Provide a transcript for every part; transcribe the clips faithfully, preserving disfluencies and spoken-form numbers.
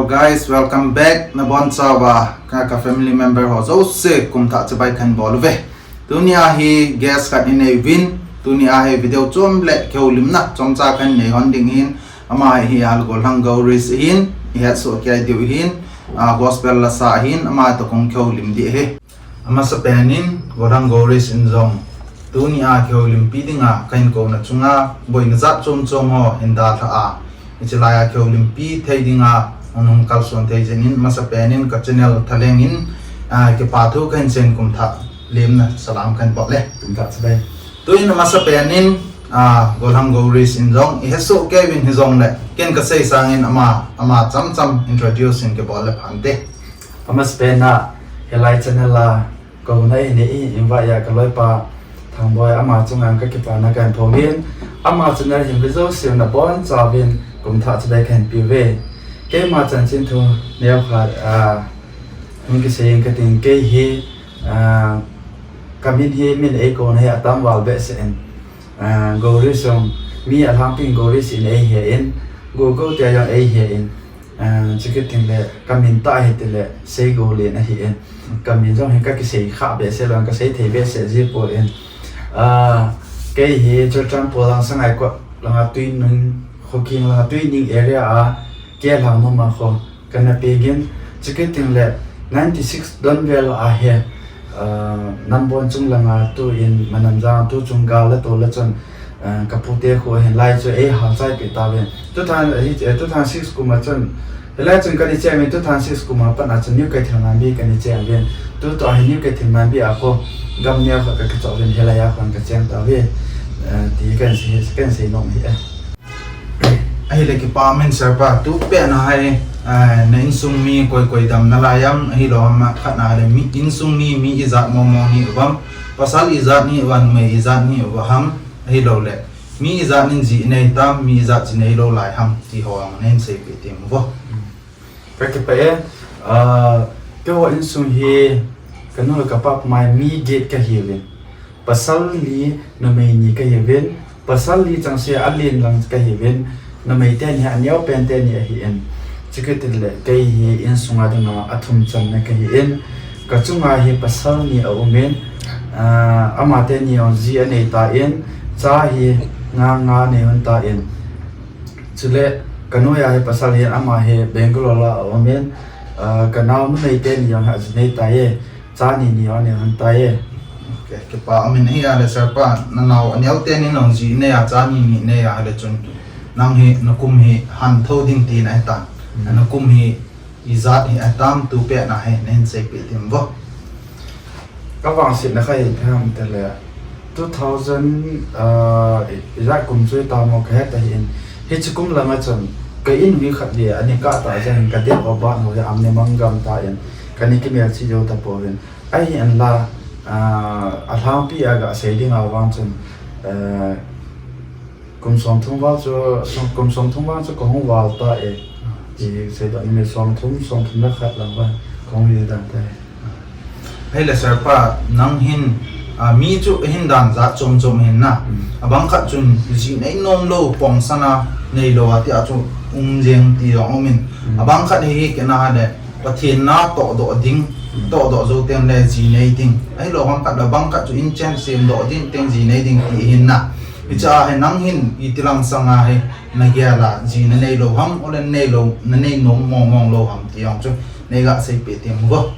Guys, welcome back. Nabonchauva ka, ka family member ho jouse kumthah chibai kahin bol uve. Tunia hi guest khat inei uvin, tunia hi video chom le kihoulimna chomcha kahin nei hon ding ahin, ama hi Golhang Gouris ahin, ihetsoh kei diu ahin, ah, gospel lasa ahin, ama toh kahung kihoulim ding ahi. Amasapen in Golhang Gouris in jong tunia kihoulimpi dinga kahin kouna chunga boina jat chom chom ho hin dalha a, hiche laia kihoulimpi thei dinga hung kalson thei jeh in, amasapen in ka channel thalheng in, ah, kipa thu kahin seiyin, kumthah lemna salam kahin bol e. Kumthah chibai. Tuin amasapen in, ah, Golhang Gouris in jong ihetsoh kei uvin, hijongle ken kasei sangin ama, ama chomchom introduce in kibol le phante. Amasapen a, hilai channel a kahouna eina invite a kaloipa Thangboi, ama chunga kakipana kahin phong in, ama channel hin ve jouse nabonchauvin kumthah chibai kahin peuve. Keima chanchin thu neokhat, ah, hung kisei inge kating, kei hi, ah, kamin hi min eikouna hi atam val behseh in. Ah, Gouris jong, mi alhangpi in Gouris in eihen, Gogou tia jong eihen. Ah, chukit tengle kamin tah hitile Seigoulen ahin. Kamin jong hi kakisei kha behseh lou, kasei thei behseh jipon. Ah, kei hi Churachandpur lang Sangaikot langa Tuining, Khokeng langa Tuining area a, Kelhang nom a kho kana peng in, chukit tengle ninety six donvel a hi, ah, Nambon chung langa tuin Manamjang, tuchung gal le tol le chun, ah, kapute kho hin lai chu eihalchai peh tauvin. Two thousand, eh, two thousand six kum a chun, hilai chun kana che uvin, two thousand six kum a pat a chun New Keithelmanbi kana che uvin. Tutua hi New Keithelmanbi a kho gam neokhat kakichoh uvin, hilai a kho kache tauve. Ah, ti kahin sei, kahin sei nom ahi e. Ahile kipa umin sir pa, tupet na hi, eh, na insung mi koi koi dam nalai ham, ahilou ham, khatna le mi insung mi, mi ijat mong mong hi uvam, pasal ijat hi uvam, numei ijat hi uva ham, ahiloule mi ijat in ji inei tam, mi ijat ji neilou lai ham, ti ho jong nahin seipeh tem uvo. Kakipah e, ah, keiho insung hi kanu le kapa pumai mi get kahiuvin. Pasal li, numei ni kahiuvin, pasal li changseh a alen lang kahiuvin, numei teni hi aneopen teni ahin. Chukit tengle kei hi insunga dinga athum channa kahin. Kachunga hi pasal ni aumin, ah, ama teni jong ji anei tan, cha hi nga nga nei hon tan. Chule kanoiya hi pasal hin, ama hi Bangalore a aumin, ah, kanao numei teni jong hi aji nei tai. Cha ni ni jong anei hon tai. Okay, kipa umin ahile sir pa, nanao aneo teni jong ji neiya, cha ni ni neiya ahile chun, nang hi nakum hi hantho ding tina ahitan. Hmm. Nakum hi ijat hi atam, tupet na hi nahin seipeh tem uvo. Kavangsetna khat hi ipi ham itile, two thousand, ah, ijat kum chu itam o kahe tahih in. Hiche kum langa chun ka in hi khatvei ana kah tah jeh hin ka date of birth ho hi ana mang gam tan, kana kimelchih jou tapouvin. Ahinla, ah, alhangpi a gasei dinga vang chun, eh, kum somthum val chu, som, kum somthum val chu kahung val tai. Ti seidoh ni, somthum, somthum le khat lang vang kahung hi dan tai. Ahile sir pa, nang hin, ah, mi chu ahin dan jat chom chom ahin na. Hmm. Abang khat chun ji nei nomlou, pongsan a neilou a tia chu um jeng ti jong umin. Hmm. Abang khat hi, hi kei na ahile Pathen na tohdoh ding, hmm, tohdoh jou tengle ji nei ding. Ahilou ham khat le abang khat chu inchen semdoh ding teng ji nei ding ti ahin na. Hiche a hi nang hin iti lang sanga hi nagel a ji naneilou ham, ole neilou, nanei nom mong mong lou ham ti jong chu neiga seipeh tem uvo.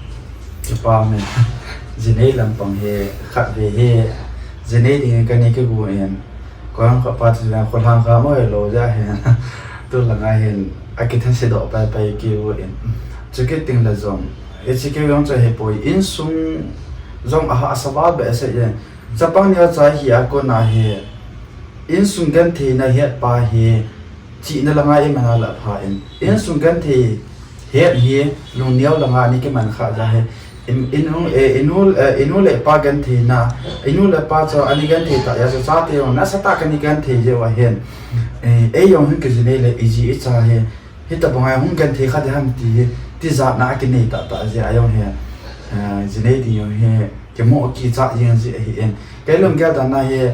Kipa umin. Ji nei lampang hi khatvei hi ji nei dingin kana kigon. Koiham khat pa chu jong kholhang kha mo hilou jeh hin. Tulanga hin akithasedoh pai pai kiuvin. Chukit tengle jong, hiche keu jong chu ahipoi, insung jong ahahsa val behseh jeng. Chapang neocha hi akona hi, insung gentheina hetpa hi chihna langa iman a lah pha in. Insung genthei het hi lungneo langa ana kiman khah jeh hin. In, inu, eh, inu, eh, inu le ipa gentheina, inu le ipa chu ana genthei tah jeh chu chate jong nasatah a ana genthei jeh u ahin. Eh, ei jong hin kaji nei le iji icha hi, hitobanga hung genthei kha ding ham ti hi, tijatna akinei tahtah jeh a jong hi, eh, ji nei ding jong hi kimo kichat jeng ji ahin. Kei lunggel dan a hi,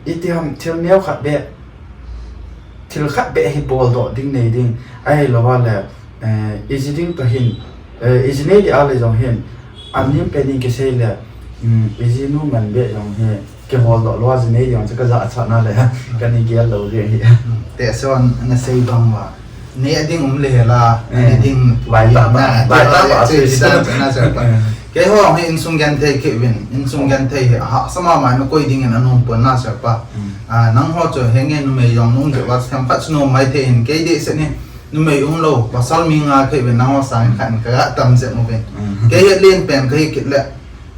iti ham thil neokhat beh, thil khat beh hi boldoh ding nei ding. Ahilou le, Eh, iji ding toh hin, eh, iji nei dia le jong hin, anem pen in kisei le, um, iji nu man be jong hi, kihol doh lou a ji nei jong chu ka jachat na le, ka nei gel lou jeng hi. Te so na sei bang uva. Nei ding um le la, nei ding bai ta ba, bai ta ba, chu ji dan na sa pa. Keiho hi insung genthei kei uvin, insung genthei hi, ha, sama mai na koi ding in anung pon na sa pa. Ah, nangho chu henge numei jong nung je wa them khat chu nom mai thei in kei dei se ni. Numei umlou, pasal mi nga kei uvin nangho sang khat in ka ga tam jep uvin. Kei hi len pen kei kit le.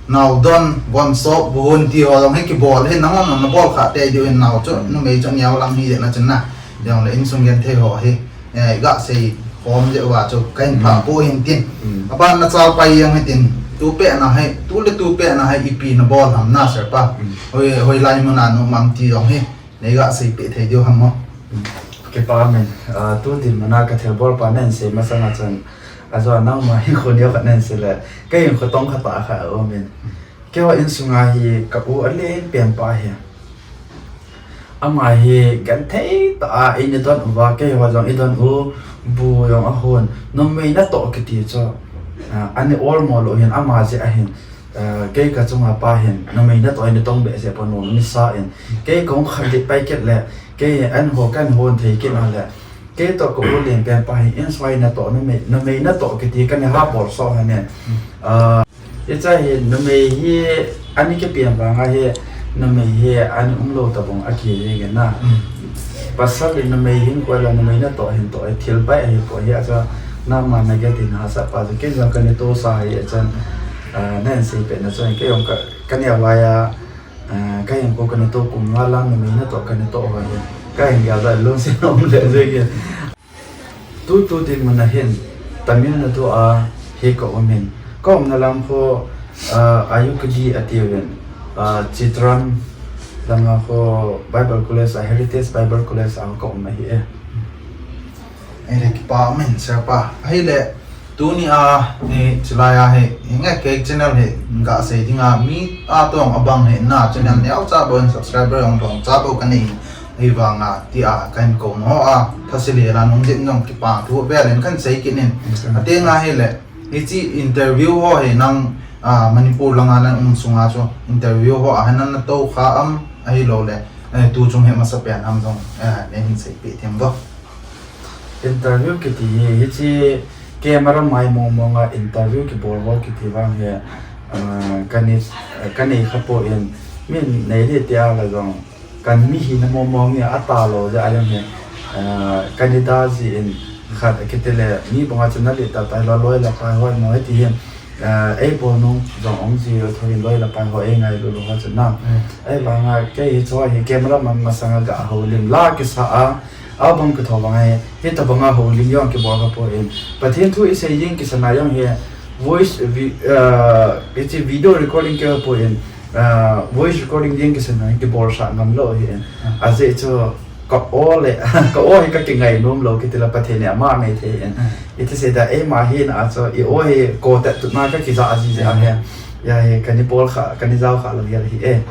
Nao don, von sop, von ti ho jong hi kibol hi nangho na bol kha te diu in nao chu, numei chu niau lang hi na chun na. Jong le insung genthei ho hi. Eh, ga sei khom jep uva chu ka hin pha po hin tin. Apa na chal pai jeng hi tin. Tu pe na hi, tu le tu pe na hi ipi na bol ham na sa pa. Hoi, hoi lai mun a nu mam ti jong hi. Nei ga seipeh thei diu ham mo? Kipa min, ah, tu dinmun a ka thilbol pa nen sei masang a chun, ajou nangma hinkho neo khat nen sei le, ka hinkho tong khat a kha a um in. Keiho insung a hi ka u alen pen pa hi. Ama hi genthei tah a eina don uva, keiho jong i don u, bu jong a hon, numei natoh kiti chu, ah, ani ol mo lou hin ama jeh a hin. Eh, kei ka chunga pa hin, numei natoh in tong behseh pon nom ni sa in. Kei kong khan dit pai kit le, kei an ho kan hon thei kit na le. Kei toh ka u len pen pa hin, insung a natoh numei, numei natoh kiti ka ni ha bol so ha nen. Ah, hiche hi numei hi, ani kipian vang a hi, numei hi, ani umlou tabang a ki jeng in na. Pasal in numei hin koi la numei natoh hin toh, thil pai ahi poi hi a chu, nangma na get in hahsat pa chu, kei jong ka ni toh sa hi a chun, ah, na hin seipeh na chun, kei jong ka, ka ni a vai a, ah, ka hin ko ka ni toh kum nga lang numei natoh ka ni toh ho hi, ka hin gel da lungset um le jeng in. Tu, tu dinmun a hin, Tamil Nadu a hi ka um in. Ka umna lam khu, ah, Ayukudi ati uvin, ah, Chitram langa khu Bible College a, Heritage Bible College a ka um ahi e. Ahile kipa um in, sir pa. Ahile, tuni a, eh, chulai a hi, hinge kei channel hi, ga sei dinga, mi a tong abang hi na, channel neocha bou in subscriber jong tongcha bou ka nei. Ahivanga, ti a, ka hin kou ho a, thase le la nung jep jong kipa thu vel in ka hin sei kit in. Ati nga hile, hiche interview ho hi nang, ah, Manipur langa na um sunga chu, interview ho a hi nang na toh kha am, ahilou le, eh, tu chung hi masa pen ham jong, eh, nei hin seipeh thei em bo. Interview kiti hi, hiche camera mai mong mong a interview kibol ho kiti vang hi, ah, ka ni, ka nei kha poi, min nei di tia la jong, ka mi hina mong mong hi a ta lou jeh a jong hi, ah, ka ni da ji in khat kiti le, mi bang a chun na li ta ta la loi la pai hoi mo hi ti hi, ah, ei bol nung jong ong ji thou in loi la pai ho ei ngailu lou ho chun na. Ahivanga kei hi chu hi camera man masang a ga houlim la kisa a, Abang ka tho bang hi, hitabang a houlim jong kibol kha poi. Pathen thu i sei jing kisana jong hi, voice, vi-, ah, hiche video recording kibol poi, ah, voice recording jing kisana jong kibol sah ngam lou hi. Ajeh chu ka o le, ka o hi ka kingai nom lou kiti la Pathen in ama mai thei in. Iti sei da eima hi na chu, i o hi ko ta tu na ka kija a ji ji a hi. Ya hi, ka ni bol kha, ka ni jao kha lou hi e.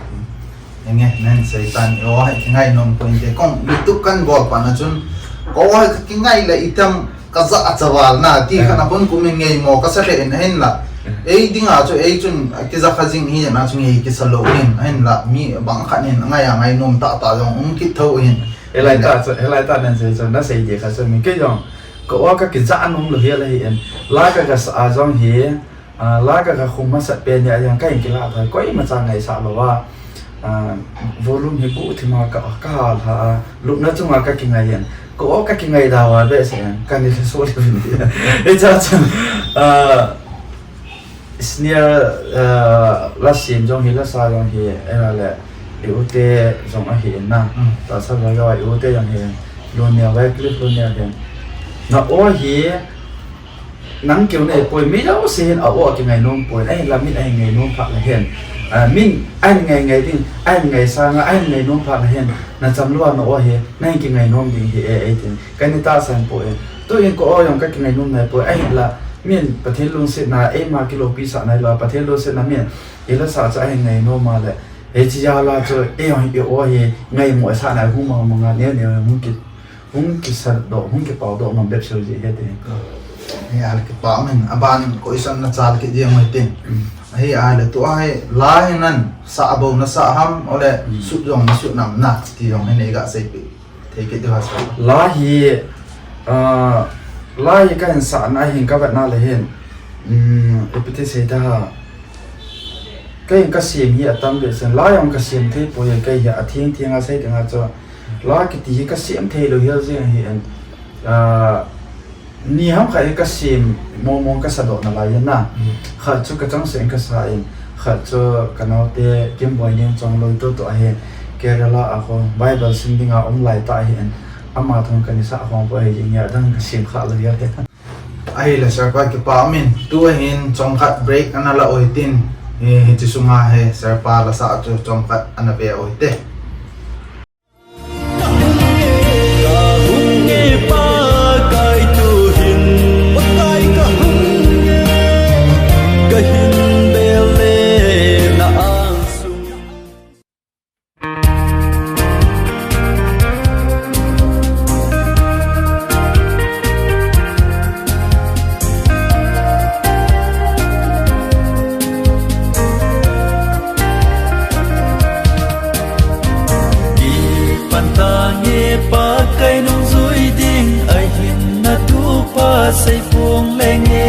Enge, nen sei tan, i o hi kingai nom poi te. Kong YouTube kan bol pa na chun, ka o hi ka kingai le itam ka ja a chaval na, ti kha na pon kum in ngei mo ka sa le in hin la. Ei dinga chu, ei chun, kija kha jing hi na chu ngei kisa lou hin, hin la, mi bang khat nin ngai a ngai nom ta ta jong um kit thou hin. Helai ta chu, helai ta nen sei chu, na sei di kha chu, mi kei jong, ka o ka kija nom lou hi la hi in. La ka ga sa a jong hi, Ah, la ka ga khum masat pen ni a jong ka hin kila thoi, koima cha ngaisah lou a. Ah, volume hi gu thima ka, ka hal ha a, lupna chunga ka kingai in. Ka o ka kingai da wa be se, ka ni le so le vin. E cha cha, ah, senior, ah, la sim jong hi la sa jong hi, e la le, i u te jong ahi in na. Ta sa la ga i u te jong hi, lo ne wa clip lo ne hin. Na o hi, Nang keu nei poi, mi jouse hin a o a kingai nom poi, ahin la min ahin ngai nom phat la hin. Ah, min ahin ngai ngai ding, ahin ngai sanga, ahin ngai nom phat la hin. Na cham lou a na o hi, nahin kingai nom ding hi e, eitin. Ka ni tahsan poi. Tuin ka o jong ka kingai nom nai poi, ahin la, min Pathen lungsetna, eima kilopi sah nai lou a, Pathen lungsetna min, i la sa chu ahin ngai nom a le. Hiche jal a chu, ei jong i o hi, ngaimo sah nai hung mang mang a, neo neo hung ki Hung kisa doh, hung kipao doh ngam bep sel ji he te. Hi ahile kipa umin, aban question nachal kit ding ahi tin. Hmm. Hi ahile tua hi la hi nasah bou nasah ham, ole, hmm, sut jong nasut nam na ti jong hi nei ga seipeh thei kit diu ham sir. La hi, ah, la hi kahin sahna hin kavetna le hin, um, ipi ti sei ta ham. Kei kasem hi atam behseh in, la jong kasem thei poi, kei hi atheng theng a sei ding a chu. La kiti hi kasem thei lou hi jeng ahi in. Ah, ni ham khat hi kasem mong mong kasa doh nalai in na. Hmm. Khat chu kachangseh in kasa in. Khat chu kanaote Kimboi Nengchongloi toh toh ahi. Kerala a kho Bible sim dinga um lai tah ahi in. Ama thong kana sah khom poi ahi jeng in, adang kasem kha lou hi ahi. Ahile sir pa kipa umin, tua hin chomkhat break ana la u hitin, hi, hiche sunga hi sir pa la sah chu chomkhat ana ve u hite. Kipan tange Pakai nungjui ding, ahin natoh pa seiphong lenge.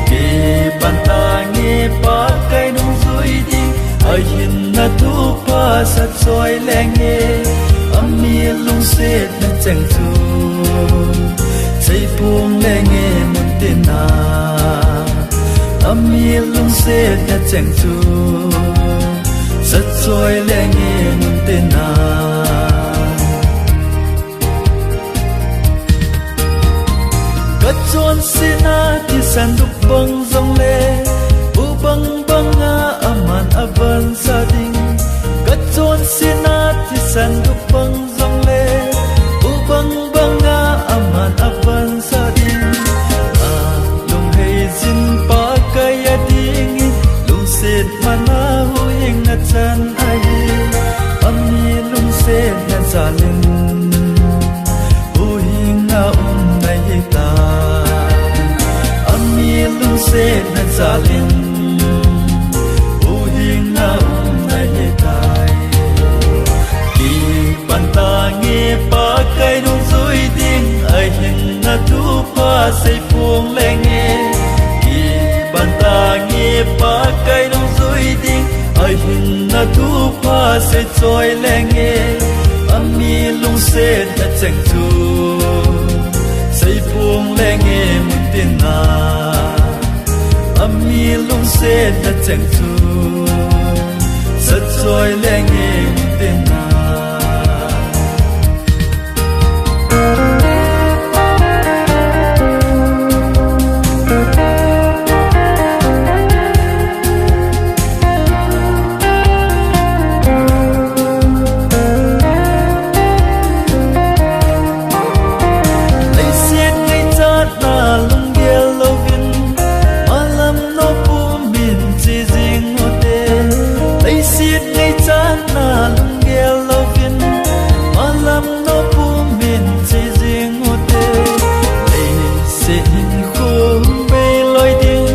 Kipan tange Pakai nungjui ding, ahin natoh pa satchoi lenge. Ami lungsetna cheng chu seiphong lenge mun tina. Ami lungsetna cheng chu satchoi lenge mun tina. Kachonsetna thisan dup bang jongle, bu bang banga aman avansa ding. Kachonsetna thisan dup bang jongle, bu bang banga aman avansa ding. Alunghei jin Pakai adingin, lungset mana huhhingna chan ahi. Ami lungsetna jalin huhhingna um nahitai. Ami lungsetna jalin huhhingna um nahitai. Kipan tange Pakai nungjui ding, ahin natoh pa seiphong lenge. Kipan tange Pakai nungjui ding, ahin natoh pa sei choi lenge. Ami lungsetna cheng chu seiphong lenge mun tina. Ami lungsetna cheng chu satchoi lenge mun tina. Leiset ngaichatna lunggel louvin, malam nopum in che jing ute. Leiset ngaichatna lunggel louvin, malam nopum in che jing ute. Leiset hinkho bei loi ding,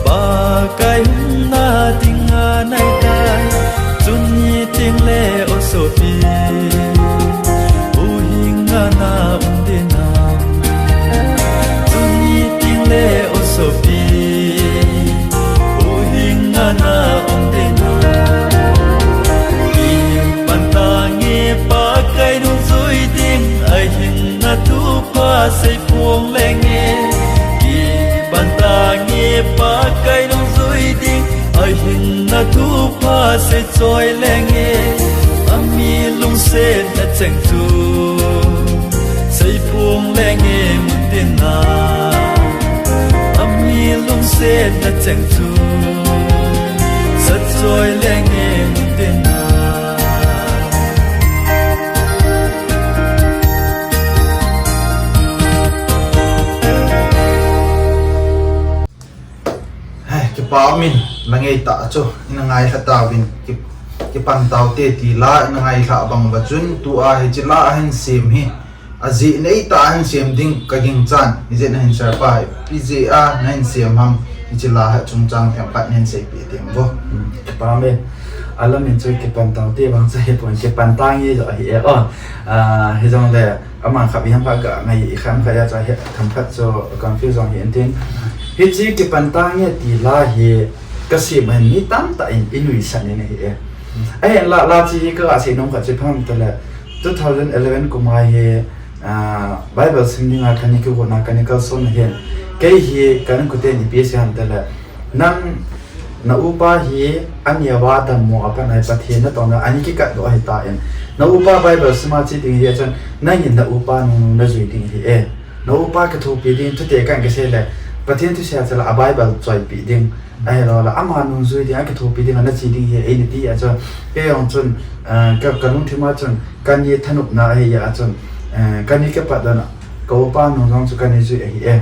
Pakai hung na dinga naitai. Tuni tengle o sopi, huhhingna um ding ham? Tuni tengle o sopi, huhhingna um ding ham? Kipan tange Pakai nungjui ding, ahin natoh pa seiphong lenge. Kipan tange Pakai nungjui ding, ahin natoh pa sei choi lenge. Ami lungsetna cheng chu seiphong lenge mun tina. Ami lungsetna cheng chu satchoi lenge mun tina. Hei, kipa umin, la ngai tah chu ina ngailha tauvin, ki, kipan taute ti la ina ngailha bang uva chun, tua hiche la ahin sem hi ajeh nei tah a hin sem ding ka ginchan, hijeh in ahin sir pa, ipi jeh a nahin sem ham, hiche la hi chungchang themkhat nahin seipeh ding vo. Hmm, kipa me. Alam in chu kipan tau te bang chu hipon, kipan tange jo ahi e. Oh, ah, hijongle, aman khat ipi ham khat ga ngai i khat khat a chu hi themkhat chu confuse jong hi intin. Hiche kipan tange ti la hi ka sem a hin mi tamtah in einuisat in ahi e. Ahinla, la chu hi ka ga sei nom khat chu ipi ham itile, two thousand eleven kum a hi, ah, Bible sim dinga kana kigotna kana kalson a hin, kei hi ka inkoten ipi asei ham itile, nang na upa hi aneo a dammo a pat a hi Pathen natong a ana kikatdoh ahitan, na upa Bible sim a che ding ahi a chun, nangin na upa nungnung najui ding ahi e. Na upa kithopi ding thute kahin kisei le, Pathen thusei a chule a Bible choipeh ding, ahilou le ama nungjui ding, akithopi ding a nache ding ahi e, eina ti a chun, kei jong chun, eh, ka, ka lungthim a chun, kani thanopna ahi a chun, eh, kani kipat dan a, ka upa nung jong chu kana jui ahi e.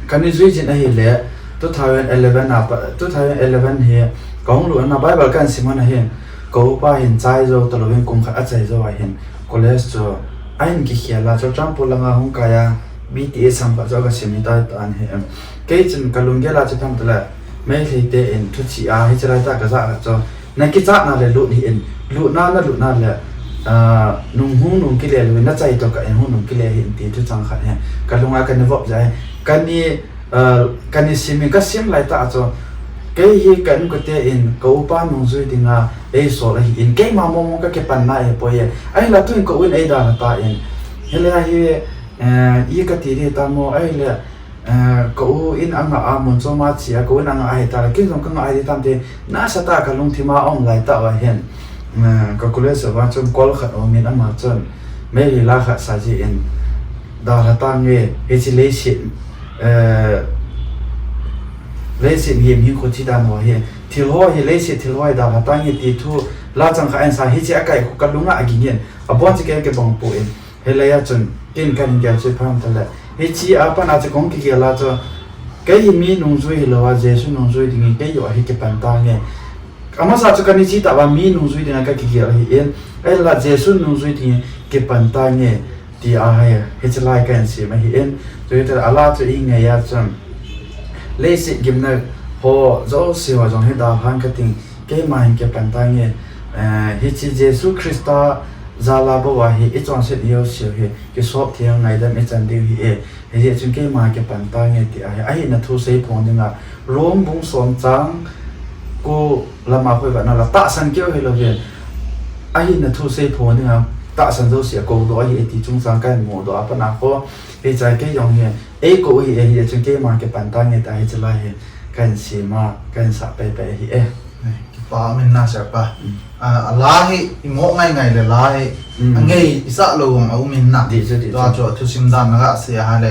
Kana jui jin ahile, two thousand eleven a pat, two thousand eleven hi kahung lut na Bible kahin sim na hin, ka upa hin chai jou talou hin kum khat achai jou a hin, college chu ahin kikhel a, Churachandpur langa hung kai a, B T A sam khat chu aga sim hita tan hi em. Kei chun ka lunggel a chu ipi ham itile, Meitei te in thuchih a hiche lai tah a ka jah khat chu, na kichatna le lut hih in, lutna na lutna le, ah, nung hung nung kile lou in, na chai toh kah in hung nung kile hih in ti thuchang khat hi ka lung a kana vop jeh a hin, kana, ah, kana sim in, ka sim lai tah a chu, kei hi ka inkote in ka upa nungjui dinga eisol ahin, keima mong mong ka kipanna ahipoi e. Ahinla tuin ka u in eidalha tan, hile ahi, eh, i kati ding tam mo, ahile, eh, ka u in angah a mun chom a che a, ka u in angah ahi tah le, ken jong kangah ahi tam ti, nasatah a ka lungthim a aum lai tah uva hin, eh, ka college uva chun call khat aumin, ama chun Meitei la khat sa jeh in, dalha tange, hiche leiset, eh, leiset hi mihem hinkho che dan ho hi, thil ho hi, leiset thil ho hi dalha tange ti thu, la chang khat ahin sa, hiche akai khu ka lung a aging in, abon chu kei kibang poi. Hilai a chun, ken kahin gel chu ipi ham itile, hiche a pat a chu kahung kigel a chu, kei hi mi nungjui hilou a, Jesu nungjui dingin kei joh hi kipan tange. Amasa chu kana che tah uva mi nungjui dinga ka kigel ahin, ahinla Jesu nungjui dingin kipan tange, ti a hi, hiche lai kahin sim ahin, chuti a la chu i ngai a chun, leiset gimna ho jouse ho jong hi dalhan kating, keima hin kipan tange, eh, hiche Jesu Christa jal a bou a hi ichonset ijouse u hi kisop thei a ngaidam ichan diu ahi e, hijeh chun keima kipan tange ti ahi, ahina thu seiphong dinga, Rome bung som chang ko lama koi vet na la, tahsan keu hilouvin, ahina thu seiphong dinga, tahsan jouse a koudoh ahi e ti chungchang kahin mudoh a pat a kho, hiche a kei jong hi, eikou ahi e, hijeh chun keima kipan tange ti ahi, hiche lai hi kahin sim a, kahin sah paipai ahi e. Kipa um in na sir pa. Hmm. Ah, a la hi, imo ngai ngai le la hi, hmm, angei isah lou jong aum in na. Dih chu, dih chu. Tua chu thusim dan naga sei a hile,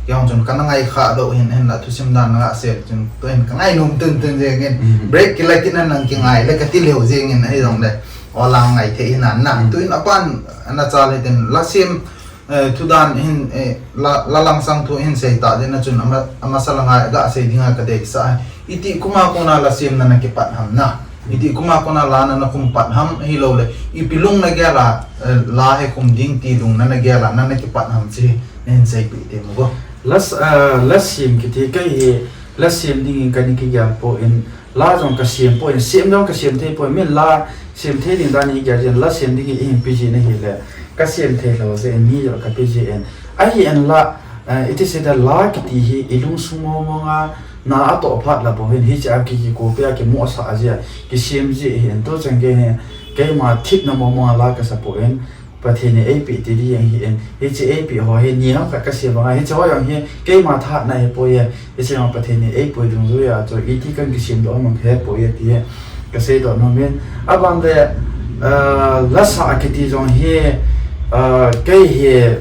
kei jong chun kana ngai kha doh hin, hinla thusim dan naga sei chun, tuin ka ngainom tun tun jeng in. Hmm. Break kila kit nan lang kingai le kati leu jeng in, ahijongle, o la ngai thei hin na. Hmm. Tuin apan, ana chal hitin, la sim, eh, thudan hin, eh, la, la langsang thu hin sei ta ding a chun ama, amasa langa ga sei dinga ka deisah. Itih kum a kona la semna na kipat ham na. Itih kum a kona la na, na khum pat ham, ahilouleh ipi lung na gel a, eh, la hi khum ding ti lung na na gel a, na na kipat ham chu nahin seipeh temo. La s-, eh, la sem kiti kei hi la sem dingin kana kigel poi, la jong ka sem poi, sem jong ka sem thei poi, min la sem thei ding dan in i gel jin, la sem dingin eihin pe jin ahile, ka sem thei lou jeh in mi jong ka pe jin. Ahinla, eh, iti sei da, la kiti hi i lungsung mong mong a, na atoh phat la bou hin, hiche a ki, kikopi a, kimohsah jeh a kisem jeh ahin, tuchan gei hi, keima themna mong mong a la ka sa poi, Pathen in eipeh ti ding ahin, hiche eipeh ho hi ni ham khat ka sem banga, hiche ho jong hi keima thahatna ahipoi, hiche jong Pathen in eipui dungjuiya chu iti kan kisem doh mang hepoi ti ka seidoh nom in. Aban le, ah, la sa kiti jong hi, ah, kei hi,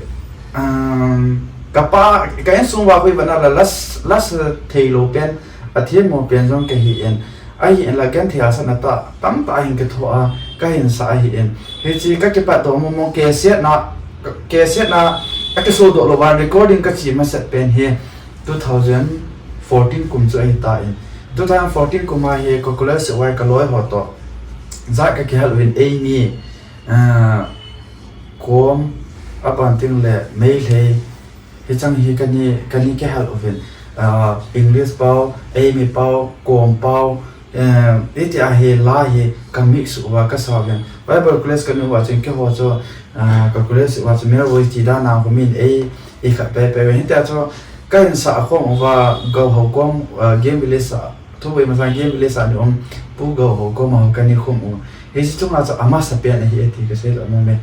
um, ka pa, ka insung uva koi vana la, la s-, la sa thei lou pen, athemmo pen jong ka hi in. Ahinla genthei a sana tah, tamtah hin kithoa, kahin sa ahin. Hiche ka kipatdoh mong mong, cassette na, cassette na, akisodoh louva, recording kache masat pen hi, two thousand fourteen kum chu ahitan. Two thousand fourteen kum a hi, ka college uva ka loi ho toh jat ka kihal uvin eini, ah, kom, Aban teng le Meitei, hicheng hi kani, kani kihal uvin. Ah, English pao, Eimi pao, Kom pao, eh, hitia hi la hi ka mix uva ka sa uvin. Bible college kani uva chun keiho chu, ah, ka college uva chu Male Voice ti dan a khu min ei, ei khat pehpeh uvin. Hitia chu ka hin sah khom uva Gauhou kom, ah, Game Village a, Thubui masang Game Village a ni um Pu Gauhou kom a kani khum u. Hiche chunga chu amasa pen ahi e ti ka seidoh nom e.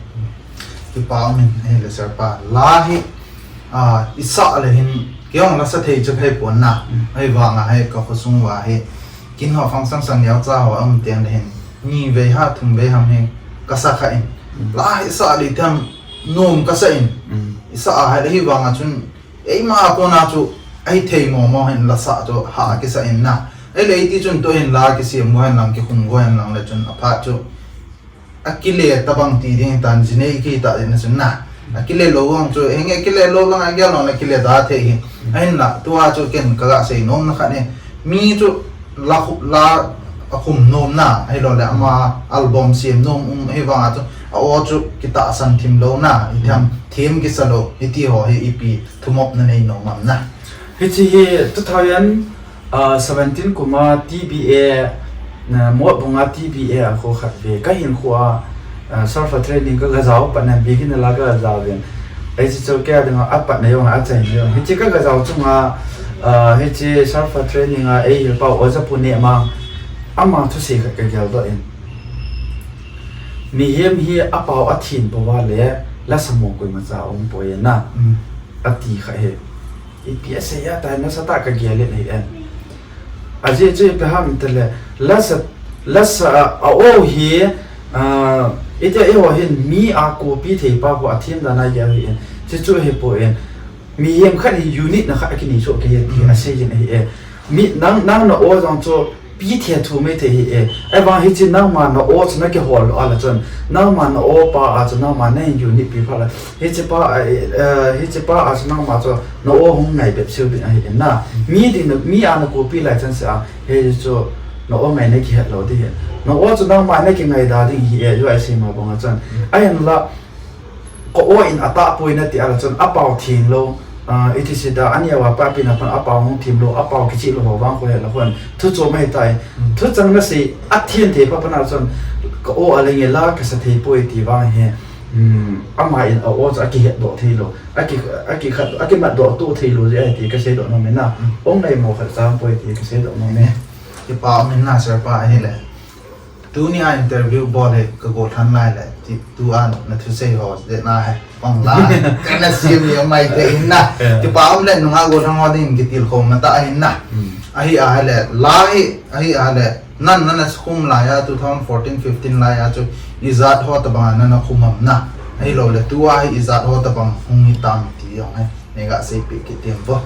Kipa um in ahile sir pa. La hi, ah, i sah le hin, kei jong la sa thei chu kahi pon na. Mm. Ahivanga hi ka khosung uva hi, kin ho fang sang sang neocha ho aum teng le hin, ni vei ham thum vei ham hi ka sa kha in. Mm. La hi sah le tham nom ka sa in. Mm. I sah a hi le hivanga chun, eima a kona chu ahithei momo hin la sa chu ha kisa in na. Ahile iti chun tu hin la kisem go hen lang, kikhum go hen lang le chun aphat chu akile tabang ti ding tan, jinei kiti ding na chun na. Akile lou vang chu, henge kile lou vang a gel lou na kile da thei hi. Ahinla, tua chu ken ka ga sei nom na khat e. Mi chu la khu-, la akhum nom na, ahilou le ama album sem nom um, ahivanga chu a aw chu kitahsan thim lou na, i tham thim kisa lou, hiti ho hi ipi thumop na nei nom am na. Hiche hi two thousand, ah, seventeen kum a T B A, na, Motbung a T B A a kho khat ve. Ka hinkho a, ah, surf training ka ga jao pat na, beginner la ka ga jao ve. Hiche chu kei a dinga apat na jong a, achaina jong. Hiche ka ga jao chunga, ah, hiche surf training a eihil pau Oja Pu Nemang, ama thusei khat ka geldoh in. Mihem hi apao athin pouva le, lasa mo koimacha um poi na. Mm. Ati kha hi. Ipi asei a tai, nasatah a ka gel in ahi e. Ajeh chu ipi ham itile, lasa, lasa a, a aw hi, ah, itia eiho hin mi a copy thei pa khu athem dan a gel ahi e. Chuchu ahipoi. Mihem khat hi unique na khat akinei chu ahi e ti asei jin ahi e. Mi nang, nang na aw jong chu pi thei thu mai thei ahi e. Ahivang hiche nangma na aw chu na kihol a la chun, nangma na aw pa a chu nangma na hin unique pi pha la. Hiche pa a, eh, hiche pa a chu nangma chu na aw hung ngai bep sel ding ahi e na. Mi ding na, mi a na copy lai chan seh a, hichu na aw ngai na kihet lou ding ahi. Na aw chu nangma na kingai da ding ahi e, ju a isei ma bang a chun. Ahinla, ka aw in atah poi nati a la chun, apao thim lou, ah, iti sita, aneo a papi na pan apao hung thim lou, apao kichih lou ho vang khu he la khun, thu chom ahi tai. Mm. Thuchang nasei, athin thei pa pan a la chun, ka aw a le nge la, ka sa thei poi ti vang hi, mm, ama in a aw chu akihet doh thei lou, aki, aki khat, akimat doh to thei lou jeh ahi ti ka seidoh nom e na. Mm. Ong ngai mo khat chang poi ti ka seidoh nom e. Kipa um in na sir pa ahile. Tuni a interview bol hi ka gollhang lai le, ti, tua na thusei ho, je na he, pang la, ka na sim ni mai te in na. Yeah. Kipa um le, nunga gollhang ho ding, kitilkhou mata in na. Mm. Ahi a le, la hi, ahi a le, nan, nan na khum lai a, two thousand fourteen fifteen lai a chu, ijat ho tabang nan na khum am na. Ahilou le, tua hi ijat ho tabang hung hi tam ti jong he, nei ga seipeh kit em vo.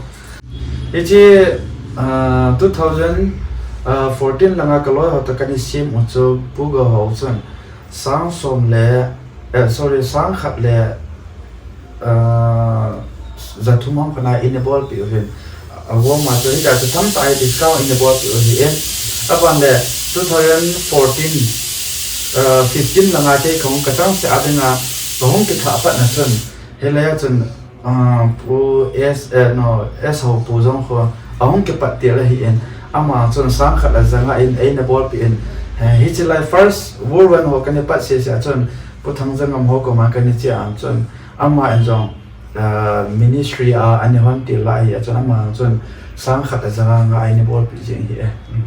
Hiche, ah, two thousand fourteen langa ka loi ho toh kana sem u chu Pu Gauhou chun sang som le, eh, sorry, sang khat le, ah, ja thum ham khat na eina bolpeh uvin. Avom a chu hitia chu tamtah discount eina bolpeh u ahi e. Aban le two thousand fourteen, ah, fifteen langa kei kahung ka changseh a dinga kahung kithah pat na chun, hilai a chun Ah, Pu S, eh, no, S Houpu jong khu ahung kipat tel ahi in, ama chun sang khat le ja nga in eina bolpeh in, eh, hiche lai First World War ho kana pat sese a chun, Pu Thangjangam ho koma kana che a chun, ama in jong, ah, ministry a ana hon tel lai ahi a chun, ama chun sang khat le ja nga eina bolpeh jing ahi e. Hmm.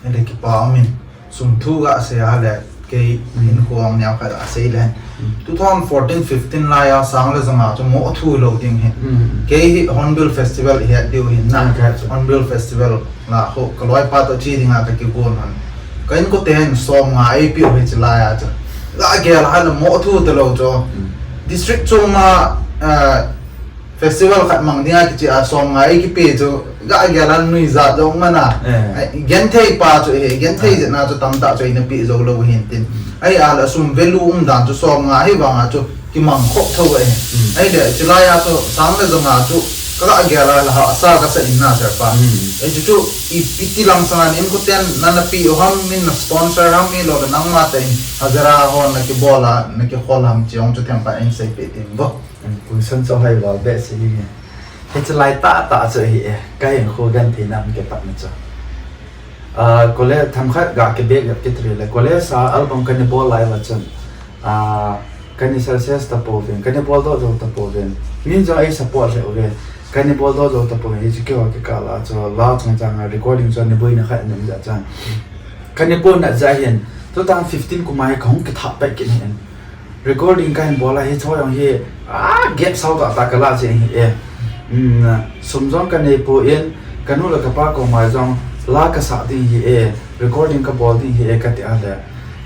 Ele kipa um in. Sum thu ga sei a le, kei Mm. hinkho neo khat a sei le. Mm. Two thousand fourteen fifteen lai a sang le ja nga chu mo thu lou ding hi. Mm. Kei hi Hornbill Festival i het diu hin na. Mm, ka het chu. Hornbill Festival la ho, ka loipa toh che dinga ka kigon hon. Ka inkote hin som nga eipeh u hiche lai a chu. Ga gel a le mo thu talou chu. Mm. District chunga, eh, Festival khat mang dinga kiche a som nga eikipe chu ga gel a nuijat jong man a. Eh. Ai, genthei pa chu ahi, genthei Eh. jeh na chu tamtah chu eina pe jou lou hin tin. Mm. Ahi a le sum value um dan chu som nga ahi vang a chu kimang khop tho ahi. Mm. Ahile, chulai a chu sang le ja nga chu ka ga gel a le hahsa ka sa in na sir pa. Mm. Ai chu chu ipi ti lang sang a inkoten nana pe u ham, min na sponsor ham, ahilou le nangma tah in hajira ho na kibol a, na kikhol ham ti jong chu themkhat in seipeh tin vo. Pu Sunchoi hoival behseh hi. Hiche lai tah tah chu hi e. Ka hinkho genthei nam ke pat na chu. Ah, college themkhat ga ke bek yap ke tri le. College a album kana bol lai va chun. Ah, kana success tapouvin. Kana bol doh jou tapouvin. Min jong ei support le uve. Kana bol doh jou tapouvin. Hichu keiho kikah a chu la chungchang a recording chu ana boina khat nei jeh chun. Kana bolna jeh hin. Two thousand fifteen kum a hi kahung kithah pai kit hin. Recording kahin bol a hiche jong hi, ah, gap sao tah tah kala jeng hi e. Um, sum jong kanei poi, kanu le kapa koma jong la kasah ding hi e, recording kabol ding hi e kati a le.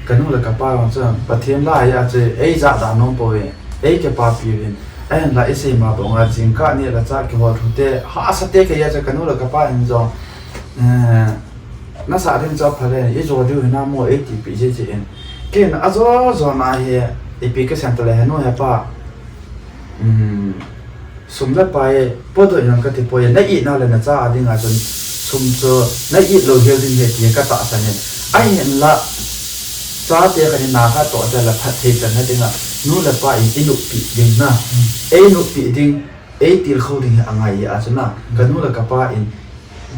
Kanu le kapa jong chu Pathen la a chu eija da nom poi, ei kipapi uvin. Ahinla isei ma bang a jingkah ni le cha kihol thu te, hahsa te kei a chu kanu le kapa in jong, eh, nasah ding chu pha le, ijo diu hinam mo ei tipi jiji in. Ken ajo jo na hi, ipi kasei tale henu hepa. Um, sum le pai, podoh jong kati poi, na it na le nacha a ding a chun, sum chu, na it lou hel ding hi ti katahsan in. Ahinla, chate khat in na khat toh te le phatthei channa ding a, nu le pa in i noppi ding na. Ei noppi ding, ei tilkhou ding hi angai a chu na. Kanu le kapa in,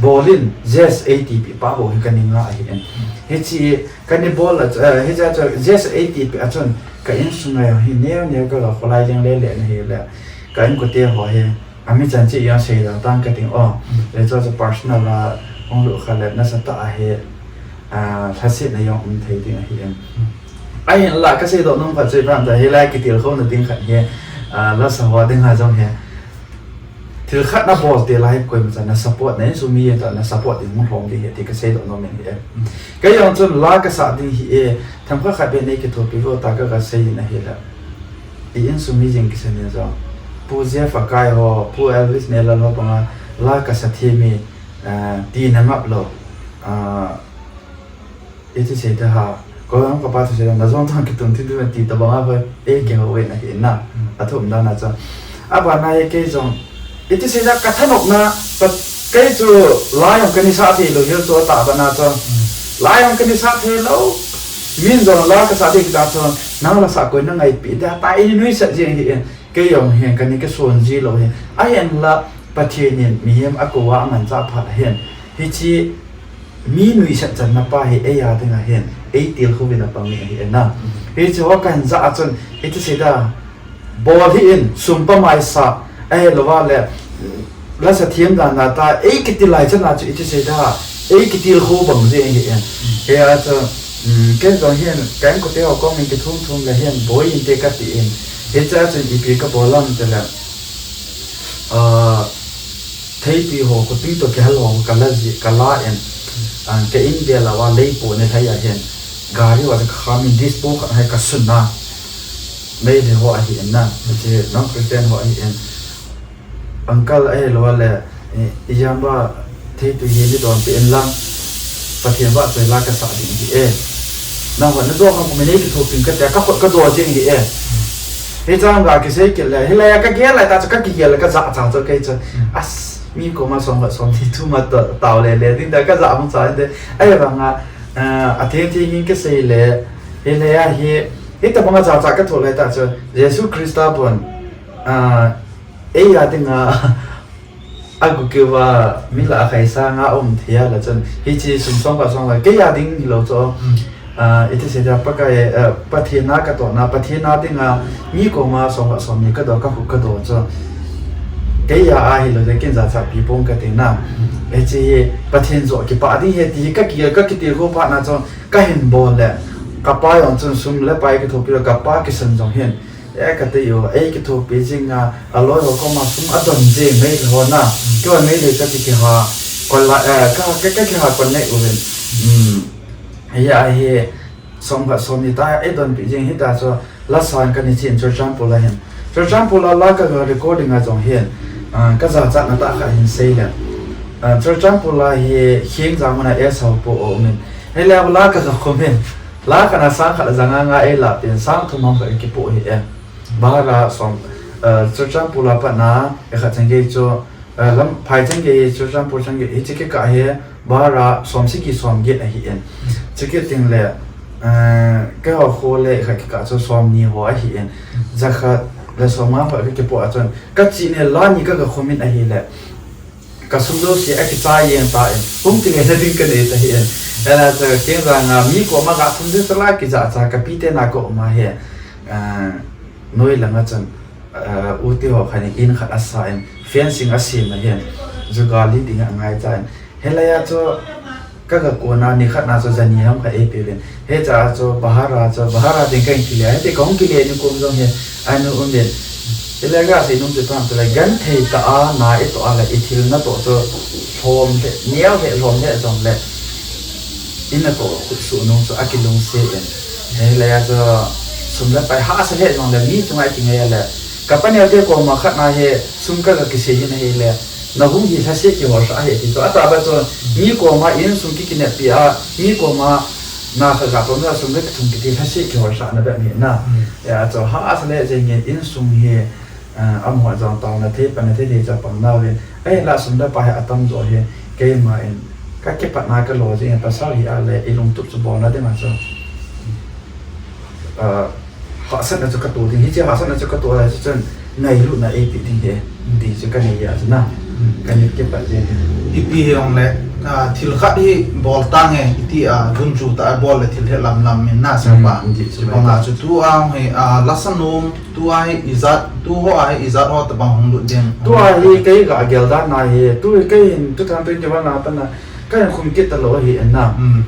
Bol in, yes, ei tipi pa ho hi kana nga ahi in. Hiche, kana bol a, eh, hiche chu, yes, ei tipi a chun, ka insung a hi neo neo ka ga kholai leng le le na hi le. Ka inkote ho hi, ami chan chu jong sei da tang kating o. Le chu chu personal a, hung lut kha le nasatah a hi, ah, lhasetna jong um thei ding ahi in. Ahinla, kasei doh nom khat chu ipi ham tia, hilai kitilkhouna ding khat hi, ah, lasa ho ding a jong hi. Thil khat nabol te lai koima chan na support na insung mi ta na support ding hung lhom ding hi ti kasei doh nom in hi e. Kei jong chun la kasah ding hi e, themkhat khat beh nei kithopi vo ta ka kasei in ahi le. I insung mi jing kisei ni jong. Pu Jeff Akai ho, Pu Elvis Neilal ho banga la kasa thei mi, ah, tina ngap lou. Ah, Iti sei te ha, ko jong kapa thu sei na jong thang kitum thi tu ti tabang a hoi, ei kihou ve na hi na, athum dan a chu. Abana hi kei jong, iti sei na ka thanop na, pa, kei chu la jong kana sa thei lou hel chu ta bana chu. La jong kana sa thei lou, min jong la kasa thei ta chu, nang la sa koi na ngaipi da ta i nuisat jeng hi. Kei jong hin kana kison ji lou hin. Ahinla Pathen in mihem akou a amanchah phat hin. Hiche mi nuisat channa pa hi eija dinga hin. Ei tilkhou vin apang ni ahi na. Hiche ho kahin ja a chun iti sei da. Bol hih in sum pamai sa. Ahilouva le. Lasa thiem dan a ta, ei kiti lai chan a chu iti sei da, ei kitilkhou bang jeng hi in. Hia chu, um, ken jong hin, ka inkote ho koma kithum thum le hin, boi inte kati in. Hiche a chun ipi kabol ham tile, ah, theipi ho, khutui toh kihal ho, kala ji, kala in, ah, ka in bel a va lei po ne thei a hin, gari va chu kakham in, dispo khat hai kasun a, Meitei ho ahi in na, hiche non Christian ho ahi in. Uncle ahilouva le, eh, ijemba thei tu hi nei donpi in lang, Pathen vahchoi la kasa ding hi e. Nang hon nadoh kham kum nei kithopi in kati a, ka khut kado jeng hi e. Hiche a ga kisei kit le, hilai a kagel lai ta chu kakigel le kajah cha chu kei chu. As, mi koma som khat som ni thu ma tao le le ding ta kajah hung cha inte. Ahivanga, eh, atheng theng in kisei le, hilai a hi, hitabanga jachat kathoh lai ta chu, Jesu Christa bon, ah, Eija dinga, agu keuva, mi lah a khaisanga um thei a la chun, hiche sum som khat som khat, keija ding hilou chu, ah, iti sei dia Pakai, eh, Pathen a katohna, Pathen a dinga, mi koma som khat som ni kadoh, ka khut kadoh chu. Keija a hilou le kin jachat pi pong kati na. Hiche hi Pathen joh kipah ding ahi ti hi kaki, kakitilkhou phat na chu, kahin bol le, kapa jong chun sum le pai kithopi le, kapa kisan jong hin, E, katei u, ei kithopi jing a, aloi ho koma sum adon jing Meitei ho na. Keiho Meitei kati kiha, kon la, eh, ka, ka, ka kiha kon nei uvin. Hmm. Hia hi, som khat som ni ta, ei donpi jing hita chu, la san kani chin Churachandpur a hin. Churachandpur a la ka recording a jong hin, ah, ka jachatna tah khat hin sei le. Ah, Churachandpur a hi, Hingjam mun a S Ho pu aumin. Hile la ka ka khum hin. La khat a sang khat a ja nga nga ei la tin sang thum ham khat kipoh hi e. Bhara som, eh, Churachandpur a pat na, eh, khat chang gei chu, eh, lam phai chang gei, Churachandpur chang gei, hiche kikah hi, bhara som sagi som get ahi in. Chukit teng le, eh, keiho kho le khat kikah chu som ni ho ahi in. Ja khat, La som nga ho ka kipoh a chun, ka chi ne la ni ka ga khomin ahile, ka sum lo si a kichai yen ta in, hung ti ngai na ding ka nei ta hi in. Ela cha keng za nga mi ko ma ga thum de sa la ki za cha ka pi te na ko ma he. Ah, noi la nga chun, ah, u ti ho kha ni in khat a sa in, fencing a sim na hin, jugali ding a ngai cha in. Helai a chu, ka ga kona ni khat na chu zani ham kha ei pe ven. He cha chu bahara chu, bahara ding ka in kile. He te ka hung kile ni kum jong he, anu um ven. Ile ga sei nung chu tam chu le gan thei ta a, na i to a le, i thil na to chu lhom le, niau le, lhom le jong le. I na to khut su nung chu a kilung se in. Helai a chu sum le pai ha sa le jong le, mi chu ngai ti ngai le. Ka pa neo te ko ma khat na he, sum ka ga kisei hin he le. Na hung hi lhasia kihorsa ahi ti chu. Ataba chu mi koma insung kikineppi a, mi koma na kha ga tona sum le kithum kiti lhasia kihorsa na bep hi na. Mm. Ya chu ha a sa le jeng in insung hi, ah, amaho jong taona thei, pana thei thei cha pang nau le. Ahinla sum le pai atam jo hi keima in ka kipatna ka lo jeng in pasal hi a le i lungtup chu bolna ding a chu. Ah, hahsatna chu ka to ding. Hiche hahsatna chu ka to lai chu chun ngailutna ei pe ding hi. Ti chu ka nei a chu na. Ka nei kipat jeng hi. Ipi hi ong le, ah, thil khat hi bol tange, iti a, gun chu ta bol le thil hi lam lam min na sa pa. Mm, ti chu. Bang a chu tu a ong hi, ah, lasa nom, tu a hi ijat, tu ho a hi ijat ho ta bang hung lut ding. Tu a hi kei ga gel dan na hi, tu hi kei hin two thousand twenty-one na ta na, ka hin khum kit ta lo hi en na. Mm.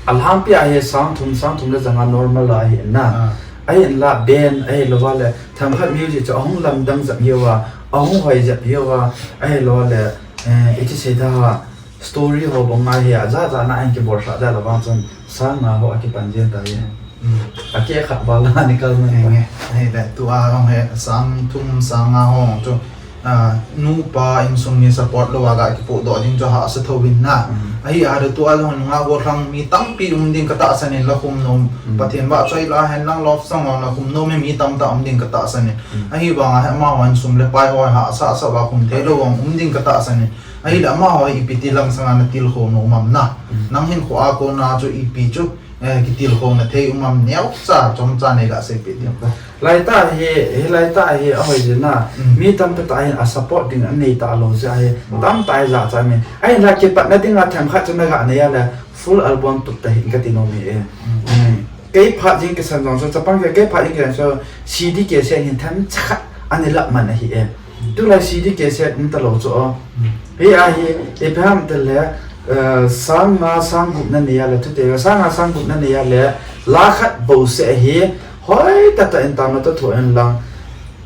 A lhampi a hi sang thum, sang thum le janga normal a hi en na. Ah. Ahin la band, ahi lo va le, themkhat music chu ahung lamdang jep hiu a, ahung hoi jep hiu a, ahi lo le, eh, iti sei da ha, story ho bang ngai hi a, ja ja na ahin kibol sa da la vang chun, sang nga ho a kipan jeng ta hi. Mm. A ke khat val la ni kal na. Enge, ahi le, tu a hong he, sang thum, sang nga ho chu, ah, nupa insung mi support lo a ga kipoh doh ding chu hahsa tho in na. Mm. Ahi a le tu a jong nunga gollhang mi tampi um ding ka tahsan in la khum nom. Mm. Pathen vahchoi la hen lang love song a la khum nom hi mi tamtah um ding ka tahsan in. Mm. Ahi vang a hi amaho in sum le pai ho hahsa sa va khum thei lo vang um ding ka tahsan in. Ahi le amaho hi ipi ti lang sanga na tilkhou nom am na. Mm. Nang hin kho a kona chu ipi chu eh, kitilkhouna thei um am neo cha, chomcha nei ga seipeh ding. Lai ta hi, hi lai ta hi, a hoi jin na, mm, mi tampi ta hin a support ding a nei ta lo jeh hi, mm, tamtah hi ja cha mi. Ahin la kipatna ding a themkhat chu na ga nei a le, full album tup ta hin ka ti nom hi e. Mm. Mm. Kei phat jing kisan jong so, chapang kei, kei phat jing kisan so, C D cassette hin themcha khat a nei lap man ahi e. Tulai C D cassette um ta lo chu o. Hmm. Hi a hi, ipi ham ti le, eh, sang nga sang gup na nei a le, thute, sang nga sang gup na nei a le, la khat bou seh hi, hoi tah tah in tama ta tho in lang,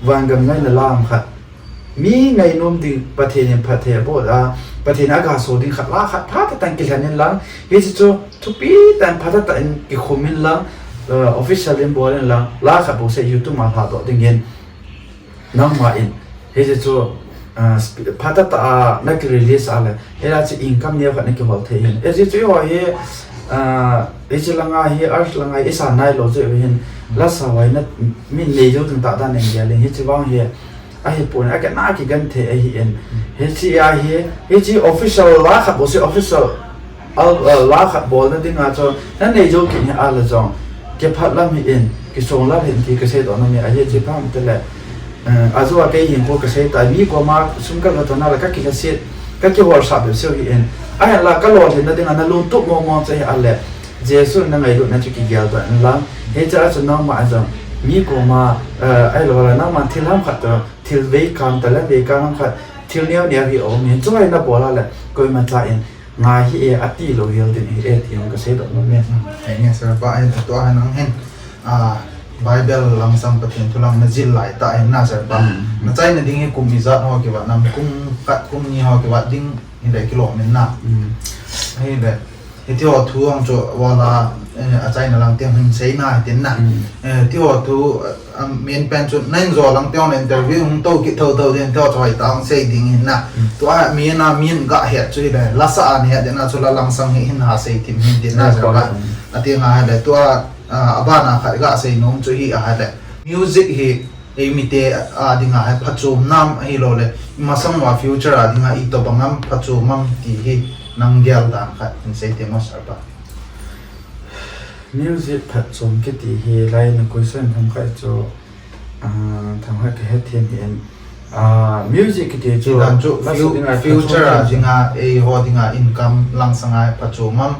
van gam ngaina lam khat. Mi ngainom ding Pathen in phatthei a bol a, Pathen in a ga so ding khat, la khat phatah tah in kilhen in lang, hiche chu thupi tah in phatah tah in kikhum in lang, eh, official in bol in lang, la khat bou seh YouTube ma lha doh ding in. Nangma in, hiche chu, ah, sp-, phatah tah a na ki release a le, hila chu income neo khat na kihol thei hin. Hiche chu eiho hi, ah, hiche langa hi, arts langa hi, i san nai lou chu eiho hin, lasa hoi na, min nei jou ding tah dan in gel in, hiche vang hi, ahi pon, a kena kigenthei ahi in. Hiche a hi, hiche official la khat bou seh official Al-, al-, la khat bolna dinga chu, na nei jou kit hi a la jong, kiphat lam hi in, kisong lam hi in ti ka seidoh nom e, ahi chu pam te le, eh, a jo a kei hin ko ka sei ta, mi koma sum ka ga tona la ka kilasit, ka kihol sah bep seh hi in, ahin la ka lolhinna dinga na lungtup mong mong chu hi a le, Jesu na ngailutna chu kigel doh in lang, hiche a chu nangma a jong, mi koma, eh, ahi lo la, nangma thil ham khat toh, thil vei kam ta le, vei kam ham khat, thil neo neo hi um in, chu hi na bol a le, koima cha in, Ngai hi e, ati lou hel ding hi e, ti jong ka seidoh nom e. Hmm, henge sir pa, eh, tua hi nang hin, ah, Bible langsang Pathen thu lang na jil lai tah hin na sir pa. Hmm. Na chaina ding hi kum ijat ho kivat nam, kum khat kum ni ho kivat ding hi le kilom in na. Hmm. Hi le, hiti ho thu ang chu wala, eh, a chaina lang teng hin sei na hi tin na. Hmm. Eh, ti ho thu, Am, min pen chu, na in jo lang teng le interview hung to kit tho tho ding tho choi tang sei ding hin na. Mm. Tua min a min ga het chu hi le, lasa a ni het ding na chu la langsang hi hin ha sei thim hin ding na. Yes, chu ka, mm. Ati nga hi le, tua, a, a ban a khat ga sei nom chu hi a hi le. Music hi, ei mite a ding a hi phachom nam ahi lo le, masang wa future a ding a i to bang am phachom am ti hi nang gel dan khat hin sei thim mo sir pa. Music phatchom kiti hi lai na question thum khat chu, Ah, thang hoi ka het thiam hi en. Ah, music kiti chu, dan chu la fu- dinga, future a dinga, ei ho dinga income langsang a phachu mam.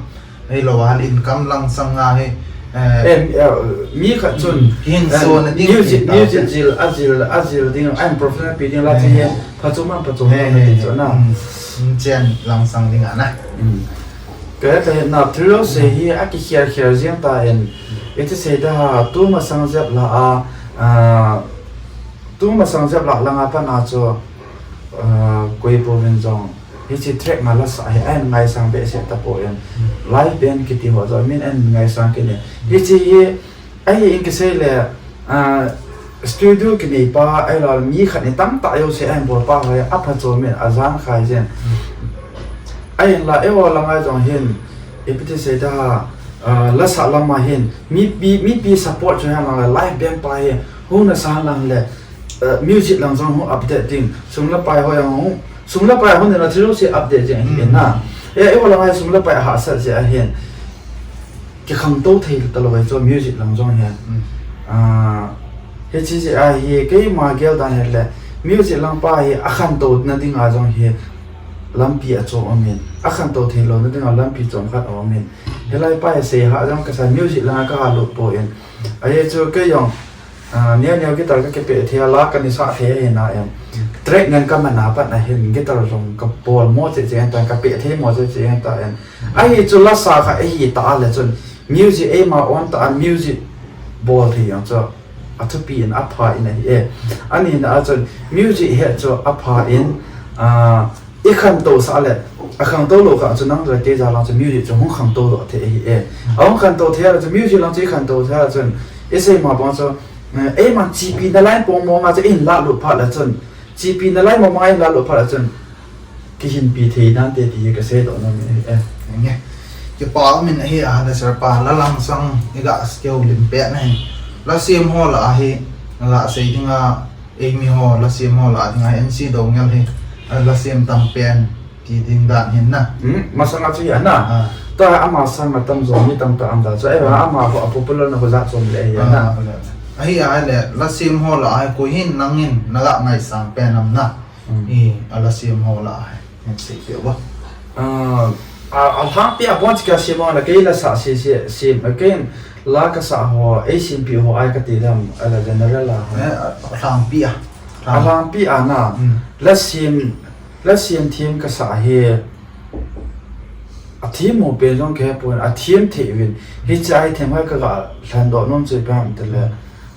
Ei lo hal income langsang a hi, eh, eh, mi khat chun, hmm, hin eh, so na ding music, music zil, a zil, a zil ding, a professional pi ding la chi hi, phachu mam, phachu mam na ti chu na. Hmm. Chen langsang ding a na. Hmm. Ka, ka na thilo se hi a ki khiar khiar ziang ta en. Iti sei da ha, tu masang zep la a, ah, tu masang zep la langa pan a chu, ah, koi po vin jong. Hichi track ma la sa hi a en ngaisang behseh ta po en. Hmm. Live band kiti ho jong min en ngaisang kit e. Hichi hi, ahi in kisei le, ah, studio kinei pa, ahi lo mi khat ni tamtah jouse a hin bol pa ho, a phachu min a jang khai jen. Ahin la, eiho langa jong hin, ipi ti sei da, ah, la sa lama hin, mi, mi, mipi support chu hin la, live band pa hi, hung na sa lang le, ah, music lang jong hung update ding, sum le pai ho jong hung, sum le pai ho ni na thilo se update jeng hin na. Hmm. E, eiho langa sum le pai hahsat jeh a hin. Kikhangtou thei talou ahi chu music lang jong hi. Hmm. Ah, hichi jeh a hi keima gel dan hi le music lang pa hi a khantou na ding a jong hi lampi a chom um in. A khantou thei lou na ding a lampi chom khat um in. Hilai pa hi sei ha jong ka sa music lang a ka ha lut po in. Ahi chu kei jong Ah, neo neo guitar ka kipe thei a, la ka ni sa thei a hin a em. Track ngen ka man a pat na hin guitar jong ka bol mo che che en ta, ka pe thei mo che che en ta em. Ahi chu la sa kha ahi ta le chun music eima on ta a music bol thei jong chu a thupi in a pha in ahi e. Ani na a chun music he chu a pha in, ah, I khantou sah le, a khantou lou kha chu nang le kei ja lang chu music chu hung khantou doh thei ahi e. A hung khantou thei a le chu music lang chu i khantou thei a le chun, i sei ma bang chu, eh, eima chipi na line pong mong a chu in la lut phat le chun, chipi na line mong mong a in la lut phat le chun, kihinpi thei nante ti hi ka sei doh nom ahi e. Nge. Kipa um in ahi a le sir pa, la langsang i ga skill lim pet na hin. La sem ho la ahi, la sei ding a, Eimi ho, la sem ho la dinga M C Doungel hi, a la sem tam pen ti ding dan hin na. Hmm, masanga chu hi a na. Ah. Tua ama sang a tam jo mi tam ta am da chu. Ai, ah, ama ho a popular na ho jat chom le hi a na. Ah, le. Ahi a le, la sem ho la ai ko hin nangin na la ngaisang pen am na. Hmm. I, a la sem ho la ai. Hin sei pe uva. Ah, a, a lhangpi a bon chika sem ho la kei la sa se se sem, kei la ka sa ho, ei simpi ho ai ka ti dam, a la general a ho. Eh, a lhangpi a. A lhangpi a na. Hmm. La sem, la sem them ka sa hi. A them mo pen jong ke pon, a them thei vin. Hichi a them hai ka ga lhan doh nom chu pam te le.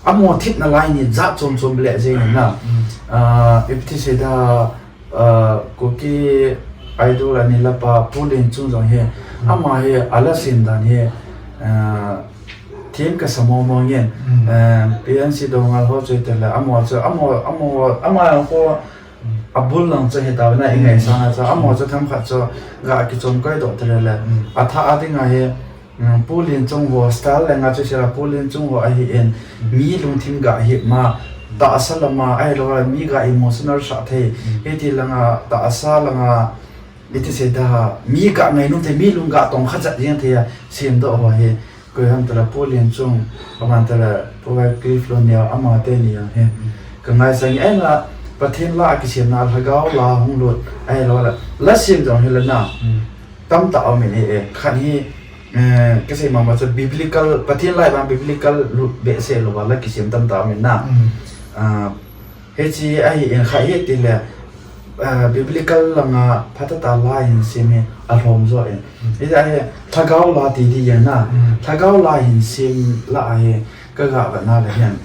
A mo thip na lai ni jat chom chom le je na. Hmm. Ah, ipi ti sei da, ah, Kuki Idol a ni la pa Pu Lenchung jong hi, hmm, ama hi a la sem dan hi, ah, them ka sa mo mo ngen. Hmm. Ah, P N C Doungel ho chu te le, ama chu, ama, ama, ama ho, hmm, a bul lang chu hi ta na i ngai sang a chu, ama chu themkhat chu ga kichom koi doh te le le. Hmm. A tha a ding a hi, Um, Pu Lenchung ho, style lenga chu sela Pu Lenchung ho ahi in, hmm, mi lungthim ga hi ma, hmm, tahsa lama, ahi lo a, mi ga emotional sah thei, hmm, hiti langa, tahsa langa, iti sei da, mi ga ngainom thei, mi lung ga tong kha jat jeng thei a, sem doh ho hi, koi ham tala Pu Lenchung, aman tala Pu Cliff Lun Neo, ama te ni jong hi. Hmm. Ka ngaisang e na, Pathen la a kisemna, lhagao la hung lut, ahi lo la, la sem jong hi la na. Hmm. Tamtah um in ahi e, khat hi, Eh, ka sei mama chu biblical, Pathen lai bang biblical lut behseh lou a la kisem tamtah um in na. Mm. Ah, hichi ahi in kha hi ti le, ah, biblical langa phatah tah la hin sem hi alhom jo in. Mm. Hichi ahi lhagao la ti di jeng na. Mm. Lhagao la hin sem la ahi ka ga vet na le hin.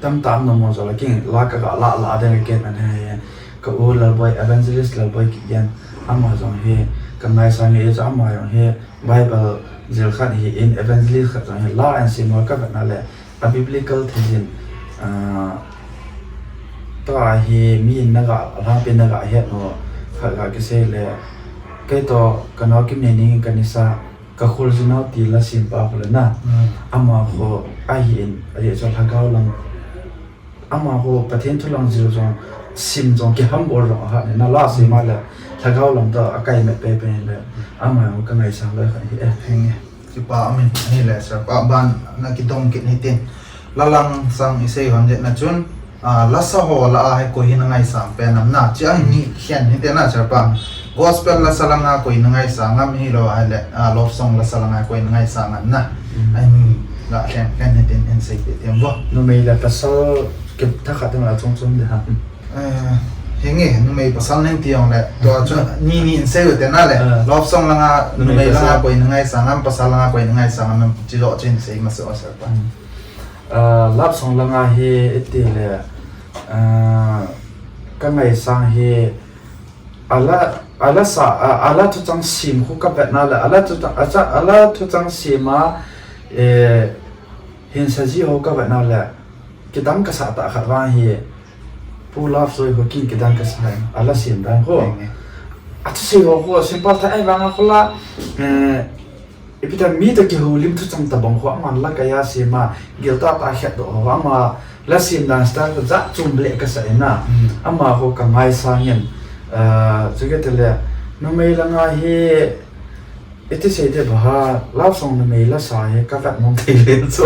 Tamtah nom mo jo la king la ka ga la la ding ke man he. Ka u Lalboi, Evangelist Lalboi Kipgen, ama jong hi ka ngaisang e, chu ama jong hi Bible jil khat hi in evangelist khat jong hi la an sem mo ka vet na le a biblical thei jin, ah, tua hi mi in na ga lhangpi na ga het mo khat ga kisei le kei to ka nao Kimneining ka ni sa Ka khul jin nau ti la sem pa khu le na. Mm. Ama khu ahi in, ahi chu lhagao lang. Ama khu Pathen thu lang jil jong, sim jong, kihambol jong ahi na la sem a le, lhagao lang toh akai met pepe le. Ama jong ka ngaisang loi khat hi e. Henge. Kipa um in, ahi le, sir pa ban na kidong kit hitin. Lalang sang isei hon jeh na chun, ah, lasa ho lah a hi koi hi na ngaisang pen am na. Chia hi ni khen hi te na, sir pa. Gospel lasa langa koi na ngaisang am, hilou a le, ah, love song lasa langa koi na ngaisang am na. Mm. Ahi ni ga khen khen hi tin in sei pe tem bo. Numei le pasal kip tha khat ma chung chung de ha. Eh, hinge, numei pasal neng ti jong le, tua chu ni ni in sei u te na le. Ah. Love song langa, numei langa koi na ngaisang am, pasal langa koi na ngaisang am, chi jo chin sei ma se o, sir pa. Mm. Ah, love song langa hi iti le, ah, ka ngaisang hi, ala, ala sa, ah, ala thuchang sim khu ka vet na le, ala thuchang, acha, ala thuchang sim a, eh, hin sa ji ho ka vet na le, kidang ka sa ta khat vang hi, Pu Love Soi ho kin kidang ka sa, ala sim dan ho. Eng e. Achu sei ho ho, simple tha ai vang a khola, eh, ipi ta mi ta kihoulim thuchang tabang ho, aman la ka ya sim a, gil ta ta khet do ho, ama la sim dan style ka ja chum le ka sa ina. Mm. Ama ho ka ngaisang in, ah, chu ke te le, numei langa hi, iti sei de ba ha, love song numei lasa hi ka vet mong thei le chu.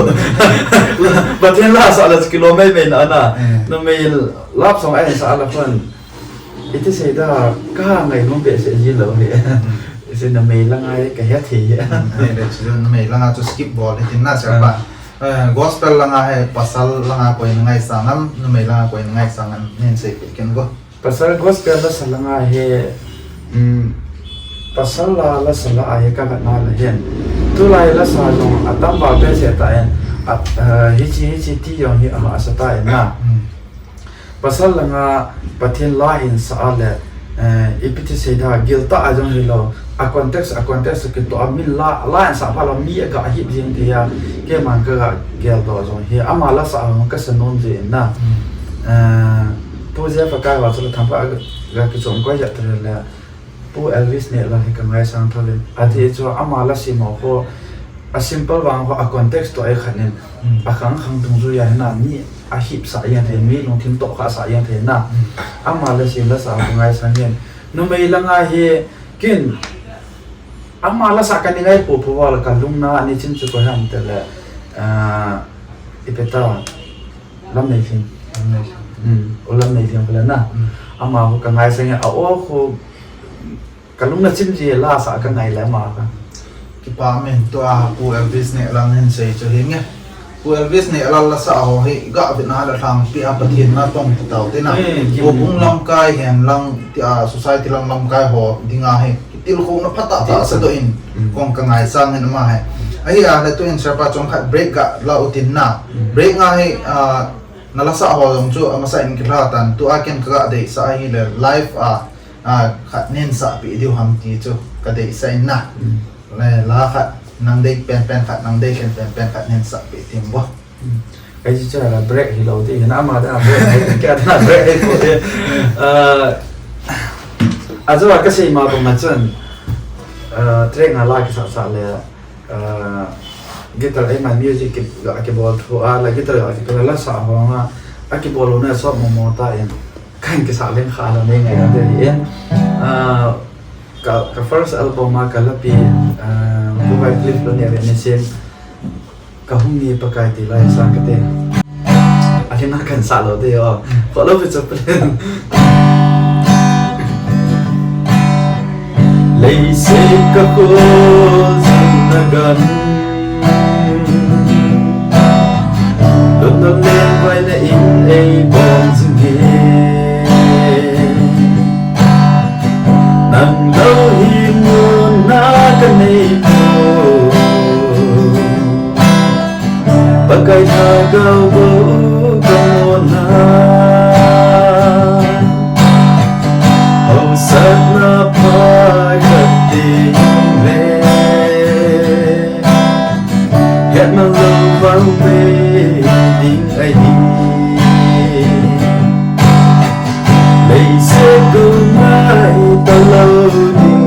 Pathen lasa la chu kilom mei mei na na. Mm. Numei love song a hin sa la khun. Iti sei da ka ngai mong behseh ji lou hi. Mm. Isi numei langa hi ka he thei hi. Mm, ai le chu numei langa chu skip bol hi tin na, sir pa. Ah. Eh, gospel langa hi pasal langa koi na ngaisang am, numei langa koi na ngaisang am, nin sei pe kin go. Pasal gospel lasa langa hi, um, pasal la lasa la a hi ka vet na le hin. Tulai lasa jong atam val behseh ta in, a, eh, hichi, hichi ti jong hi a, asa ta in na. Mm. Pasal langa Pathen la hin sa a le, eh, ipi ti sei da, gil ta a jong hilou, a context, a context kitoh a min la, la hin sa pha lou, mi a ga hip jing thei a, keiman ka ga gel doh jong hi, ama lasa a jong ka sa nom jin na. Mm. Eh, Pu Jeff a kai va chu le thangpa ga kichom koi ja te le, Pu Elvis Nehlal hi ka ngaisang thou in. Ati chu ama la sim ho, a simple vang ho, a context toh a khat nin. Mm. A khang khang dungjui a hin a mi a hip sah jeng thei, mi lungthim toh kha sah jeng thei na. Mm. Ama la sim lasa ho ka ngaisang in. Numei langa hi kin ama lasa ka ni ngai po po val ka lungna a ni chin chu koi ham te le, ah, ipi ta, Lamneilhing. Lamneilhing. Hmm, u Lamneilhing khu le na. Hmm. Ama khu ka ngaisang e, a o khu ka lungna chim ji lasa ka ngai le ama kha. Kipa min tua Pu Elvis Nehlal hin sei chu hinge. Pu Elvis Nehlal lasa ho hi ga vet na le lhangpi a Pathen natong ti tau te na. Eh, Pu Bung lamkai hen lang ti a society lang lamkai ho dinga hi. Tilkhouna phatah tah sa doh in, mm, kong ka ngaisang in ama hi. Ahi a le tu in sir pa chomkhat break ga la u tin na. Mm. Break nga hi, ah, na lasa ho jong chu amasa in kila tan tu a ken ka ga deisah ahi le live a, ah, khat nin sah pi diu ham ti chu ka deisah in na. Mm. Le la khat nang dei pen pen khat nang dei ken pen pen khat nin sah pi tim bo. Hmm. Kei chu cha la break hi lo ti, na ama da break hi, kei da break hi ko ti. Ah, a chu ka sei ma bang ma chun, ah, track nga la kisa sa le, ah, guitar ei man music ki, ki bol thu a la guitar ki la sa ho nga, a ki bol na so mo mo ta in. Kan kisa leng kha la nei ngai na te in. Ah, ka, ka first album a ka la pi, ah, Pu Wycliffe lo ne ve ne sim. Ka hung ni Pakai ti lai sang ka te. A hin a kan sa lo te o. Follow with the plan. Leisep ka khol jing na gan. London le vai na in ei bom jing e. Nang lo hi mun na ka nei po. Pakai thagau bou ka mona. Hausatna pha khat ding le. Hetna lou vang pe ding ahi. Leiset kou ngai talou ding.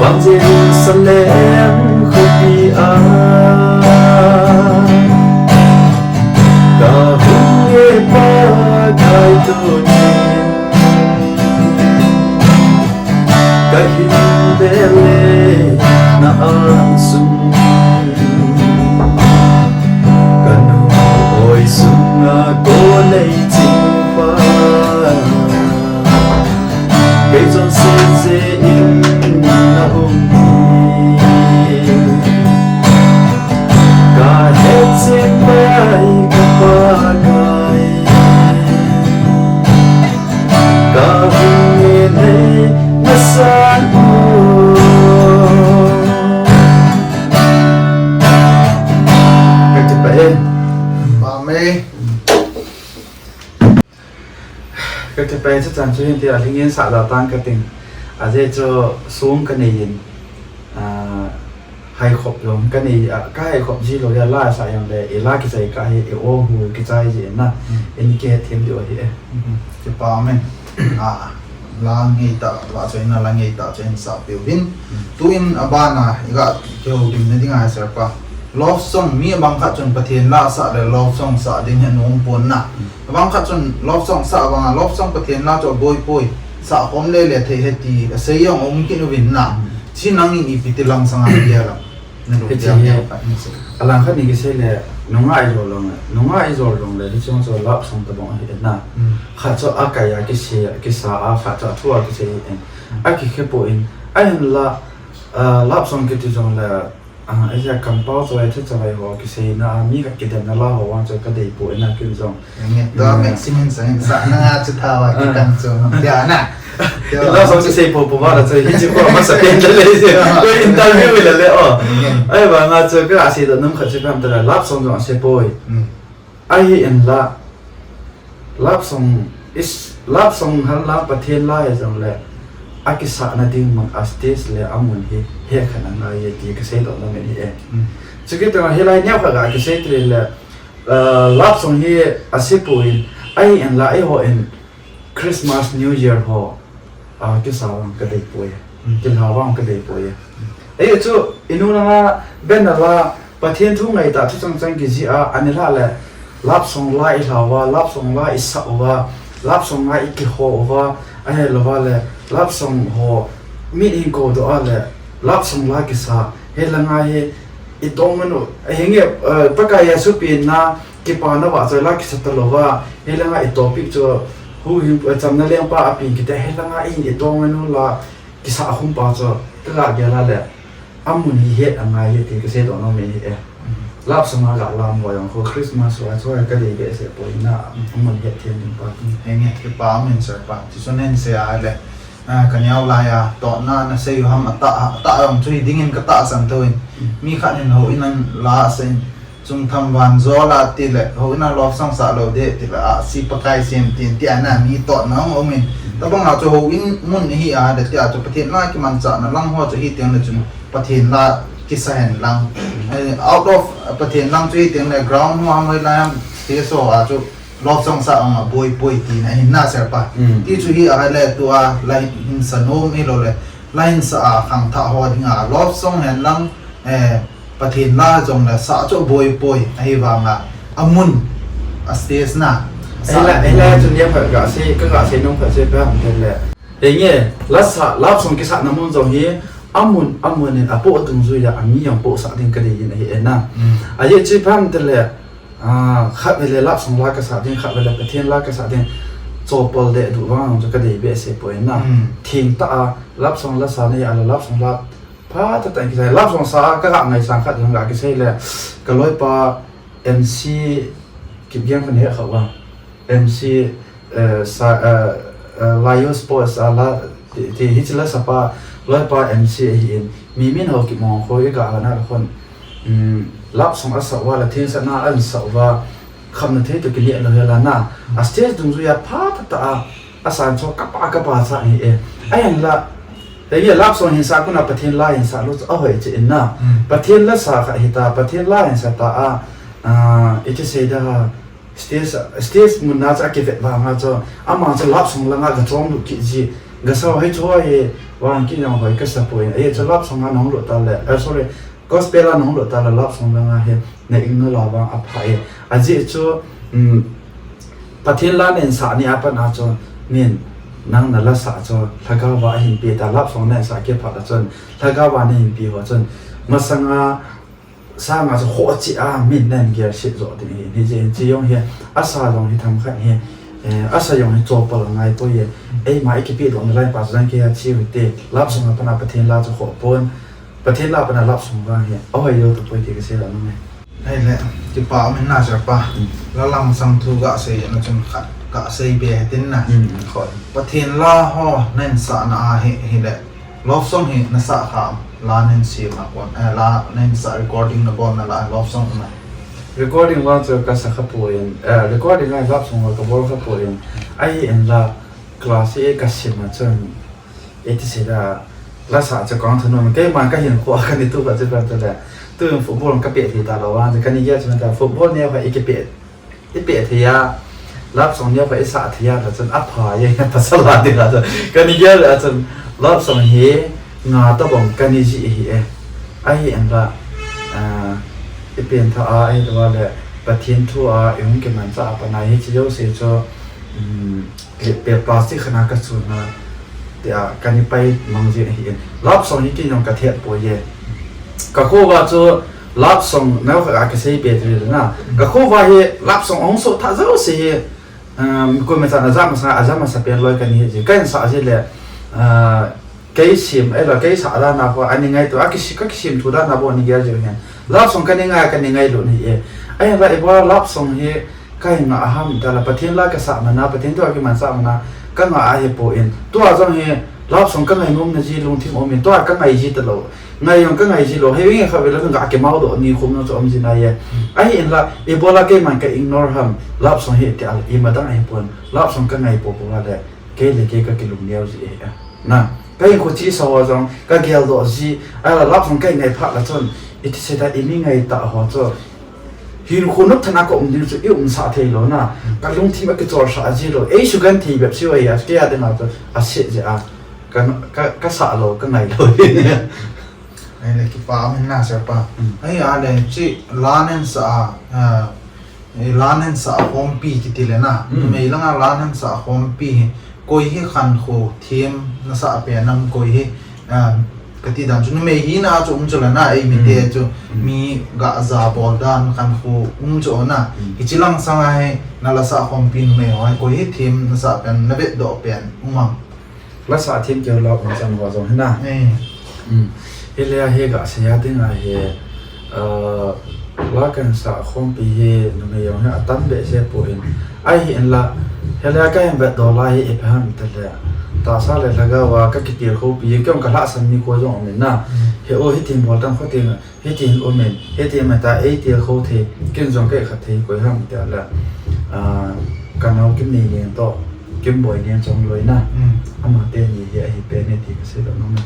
Vang Jerusalem khopi a ka hung e Pakai tunin. Ka hin bele na an sung. Ka kipe chu chan chu hin ti a lhingin sa la tang ka ting. A je chu sung ka nei in, a, hai khop jong ka nei, a, ka hai khop ji lo ya la sa yang le, i la kichai ka hi, i o hu kichai ji na. Mm. In ki het them di o hi e. Mm. Kipa men. A, la ngei ta, la chai na la ngei ta chai sa piu hin. Mm. Tu in a ba na, i ga ki ho gim na ding a sir pa. Love song mi bang khat chun Pathen la sa le love song sa ding he nom pon na. Mm. Bang khat chun love song sa bang a love song Pathen la chu boi poi. Sa om le le thei he ti, a sei yong om ki nu vin na. Mm. Chi nang in ipi ti lang sang a dia la. Na lu Hichi dia hi, dia pa in se. A lang khat ni kisei le, nunga i jol long le, nunga i jol long le, hichi hong chu love song ta bang hi na. Mm. Khat chu a kai a kisei, kisa a, khat chu a thu a kisei in. Mm. A ki khe po in, a hin la, a, love song kiti jong le, a, a ya kampau chu ai thu chu ai ho kisei na, a mi khat kidem na la ho wang chu ka dei po in a kin jong. Nge, tua Mm. maximum sa, sa na nga chu thawa ki Ah. kan chu. Tia na. Tia Love song chu sei po po ba la chu, hi chu ko ma sa pen le le chu. Ah. Ko interview le le, oh. Mm. Ai ba nga chu ka sei da nung khat chu pam ta la, love song jong sei poi. Mm. Ai in la, love song is, love song hal la Pathen la he jong le. A kisa na ding mun a stage le a mun hi, he khan a ngai ye ti ka sei do na men hi e. Mm. Chu ki to he lai neo kha ga ki sei tri le, Uh, love song hi a sei poi in, ai in la, ai ho in Christmas, New Year ho, a, kisa vang ka dei poi. Mm. Kilha vang ka dei poi. Ai chu, i nu na nga, ben na la, Pathen thu ngai ta, thu chang chang ki ji a, ani la le, love song la i hla uva, love song la i sa uva, love song la i ki ho uva, a he lo va le, love song ho, mi in ko do a le, love song la kisa, he la nga he, I tong manu, hinge, eh, Pakai a supina, kipana va chu la kisa ta lova, hilanga i topic chu, hu hin, eh, chamna lengpa a pin kiti, hilanga i, i tong manu la, kisa a hum pa chu, ka ga gel a le, a mun hi het a ngai hi ti ka sei doh nom e hi e. Mm. Love song a ga lam ho jong kho Christmas ho a chu ka dei behseh poi na, Mm. a mun het thiam ding pa. Hinge, kipa min sir pa, ti chu nen sei a le, Ah, ka neo lai a, tohna na sei u ham a tah, a tah jong chu hi ding in ka tahsan thou in. Mm. Mi khat in houin a la sei in, Chungthang Vanjol a ti le, houin a love song sa lou ding ti le, a, si Pakai sem tin ti a na mi tohna hung um in. Mm. Tabang a chu houin mun hi a, de ti a chu Pathen la kimanchahna lang ho chu hi teng le chun Pathen la kisa hen lang. Mm. Eh, out of, uh, Pathen lang chu hi teng le ground ho ham hoi lai ham, ti so a chu love song sa ang a boi boi ti na hin na sir pa. Mm. Ti chu hi a le tu a la hin sa nom hi lo le. La hin sa a khang tha ho ding a love song hen lang, eh, Pathen la jong le sa chu boi boi a hi vang a. A mun a stage na. Ei la, ei la chu nia pha ga sei, ka ga sei nom pha sei pa ham te le. Ei nge, la sa, love song kisa na mun jong hi, a mun, a mun in a po tung jui la, a mi jong po sa ding ka dei in a hi e na. Mm. A ye chi pa ham te le, Ah, khat vele love song la kasa ding, khat vele Pathen la kasa ding. Chopol de du vang chu ka dei behseh poi na. Hmm. Thing ta a love song la sa nei a la love song la pha ta ta kisa love song sa ka ga ngai sang khat jong ga kisei le ka loipa M C Kipgen khan he kha wa. M C eh, sa, eh, eh, Lion Sports a la, ti, ti hi chila sapa, loipa M C a hi in, mi min ho ki mong khoi ka hana ka khon, mm, love song a sa wa la thing sa na an sa wa, kham na thei to ki le lo he la na, a stage dung zu ya pha ta ta a, a san cho ka pa ka pa sa ni e, a yan la, te ye love song hin sa ku na Pathen la hin sa lo a hoi che in na, Mm. Pathen la sa kha hi ta, Pathen la hin sa ta a, a, i ti sei da, Stage, stage mun na chu a kivet vang a chu, ama chu love song langa ka chom lut kit ji, ka sa hoi chu hoi, vang kit jong hoi ka sa poi. Ei chu love song a nong lut ta le, eh, sorry, gospel a nong lut ta le love song langa hi, na ing na la vang a pha e. A ji chu, um, Pathen la nen sa ni a pan a chu, nin, nang na la sa chu, lhagao va hin pe ta love song nen sa ke pha ta chun, lhagao va nen hin pe ho chun, masanga, Sanga chu ho chi a min nan gel sit zo ding hi, ni jin chi jong hi, a sa jong hi tham khat hi, eh, a sa jong hi chopol ngai poi hi, ei ma i kipi dong lai pa jang ki ha chi hu te, love song a pana Pathen la chu ho pon, Pathen la pana love song vang hi, a hoi yo to poi ti ka sei la nung e. Ei le, kipa min na sir pa, Mm. la lang sang thu ga sei na chun khat, ga sei be he tin na. Mm. Khoi. Pathen la ho nan sa na a hi, hi le. Love song hi na sa kha, la nen sim a kon, eh, la nen sa recording na bol na la love song na. Recording vang chu ka sa kha poi, eh, recording a love song ka bol kha poi. Ahi in la, Class eight kasim a chun, iti seida, lasa chu kong thunu, keiman kahinkho a kani tu ka chu ka tu le, tu football kape thei talou a, kani gel chu ta football neo kha ikipe, ipe thei a, love song neo kha isa thei a, la chun apha ye, pasal a ding a chun, kani gel a chun, love song hi, nga tabang kani ji hi e, ahi en la, ah, ipen tha a, ahi lou le, Pathen thu a, ihung kimancha a, pana hi chi jouse chu, um, Pe plastic khana ka chun na, tia kani pai mang jin ahi in. Love song hi kei jong ka thet poi e. Ka kho uva chu love song neo kha ka sei pe tu na. Ka kho uva hi love song ahung so tha jouse hi, um, koima chan a ja masa, a ja masa pen loi kani hi ji. Ka in sa ji le, ah, Kei sim, ahilou, kei sah dan a kho, ani ngaito, a kisi-, ka kisim thu dan a bou ani gel jiu hin. Love song kani ngai, kani ngailut ahi e. Ahinla ibola love song hi, ka hin ngah ham, tala Pathen la ka sah mana, Pathen thu a kimancha mana, ka ngah ahi poi. Tua jong hi, love song ka ngainom na ji lungthim um in, tua ka ngai ji talou. Ngai jong ka ngai ji lou, hei nge kha vela ka ngah kimau doh ni khum na chu um ji nai e. Ahinla, ibola keiman ka ignore ham, love song hi tia, ima dang ahi pon, love song ka ngai popo le. Kei le kei ka kilung neo ji e. Na, ka hinkho chesa ho jong, ka geldoh ji, ahila love song ka ngai phat la chun, iti seida i mi ngaitah ho chu. Hinkho nop tah a ka um ding chu i umsah thei lou na, ka lungthim a kichol sah ji lou, ei sugen thei bep si oi a, kei a ding a chu, a se ji a, ka, ka, ka sah lou, ka ngai lou. Ahile kipa um in na sir pa. Mm. Ahile chi la nen sa a, ah, eh, la nen sa a khompi kiti le na. Mm. Numei langa la nen sa a khompi hi. Koi hi khankho them na sa a pe nam koi hi, ah, kati dan chu numei hi na chu um chu la na ei mi te chu mi ga ja bol dan khankho um chu na. Mm. Hichi lang sanga hi na la sa a khompi numei ho hi koi hi them na sa pen na vet doh pen um am. Lasa thim keu la um chan ho jong hi na. Eh. Mm. Hilai a hi ga sei a ding a hi, ah, la kan sa khompi hi numei jong hi atam behseh poi. Ahinla, hilai a ka hin vet doh lai hi ipi ham tile. Tahsa le lhagao a ka kitilkhou pi, kei jong ka lhahsam ni kho jong um in na. Mm. He o hi tin bol tam kho tin. Hitin um in, hitin um in ta ei tilkhou thei, ken jong ka khat thei koi ham tia la, ah, ka nao Kimneiniang toh, Kimboineiniang jong loi na. Mm. Ama teni hi ahi pen e ti ka sei doh nom e.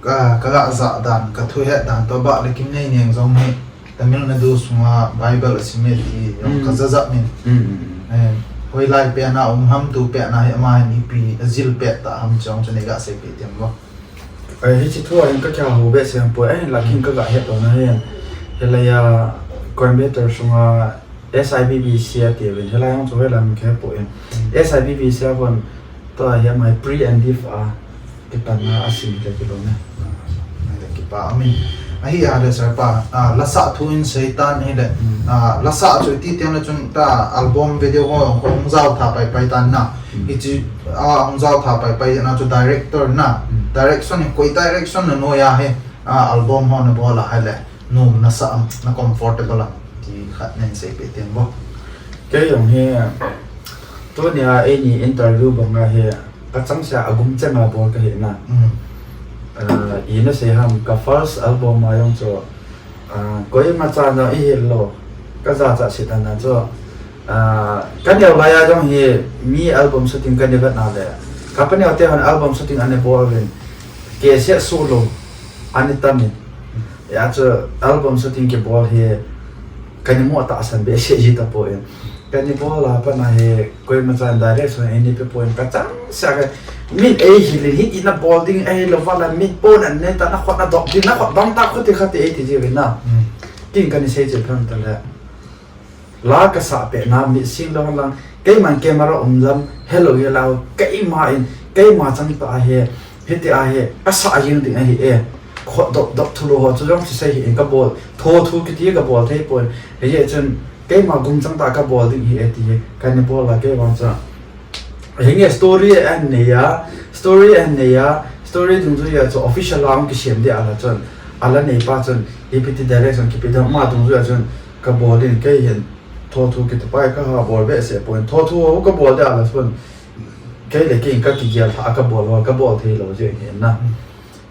Ka, ka ga ja dan, ka thu het dan toh bah le Kimneiniang jong hi Tamil Nadu sunga Bible a sim e ti jong ka ja ja min. Mm, mm, mm. Eh, hoilai pen a um ham tu pen a hi ama hin ipi a jil pet ta ham jong chu nei ga sei pe tem lo. Ai, hichi thu a hin ka kia ho behseh poi, ahinla kin ka ga het lou na hin. Hilai a Coimbatore sunga S I B B C a ti uvin, hilai a chu hilai a min ka he poi. Mm. S I B B C a kon tua hi amai pre and diff a kipan a asim le kilou na. Ahile kipa um in. Ahile sir pa, ah, lasa thu in seitan hile. Mm. Ah, lasa chu ti tiang le chun ta album video ho hung jao tha pai pai tan na. Mm. Hichi, ah, hung jao tha pai pai na chu director na. Mm. Direction hi koi direction na noiya hi, ah, album ho na bol a hile. Nom na sa am, na comfortable am. Ti khat nen sei pe teng bo. Kei jong hi, tunia eini interview bang a hi, ka chang sia a gum chang a bol ka hi na. Mm. Ah, i na sei ham, ka first album a jong chu, ah, koima chan a i hil lou, ka jachat sit ana chu, ah, ka neo lai a jong hi, mi album shooting ka ne vet na le, ka pa neo te hon album shooting ane bol uvin, cassette su lou, ane tam in. Ya chu album shooting kibol hi, ka ni mo tahsan behseh ji ta poi. Ka ni bol a pat na hi, koima chan direction eini pe poi, ka chang sia ka, min ei hil in hiti na bol ding, ahilou va la min pon an ne ta na khut na dop ding, na khut dong ta khut ti khat ti ei ti ji uvin na. Mm. Kin ka ni sei che phan ta le. La ka sah pet na mit sing lou lang, keiman camera um lam, hello, hello, keima in, keima chang ta hi, hiti a hi, ka sah jing ding ahi e, khut dop dop thu lou ho chu jong chi sei hi in ka bol, tho thu kiti ka bol thei poi, hijeh chun, keima gum chang ta ka bol ding hi e ti hi, ka ni bol a kei vang chu. Hinge story an nei a, story an nei a, story dungjuia chu official a hung kisem ding a la chun, a la nei pa chun, ipi ti direction kipe ding, ama dungjuia chun ka bol in kei hin tho thu kiti pai ka ha bol behseh poi, tho thu ho ka bol ding a la chun, kei le kei in ka kigel tha a ka bol ho, ka bol thei lou jeng hi na.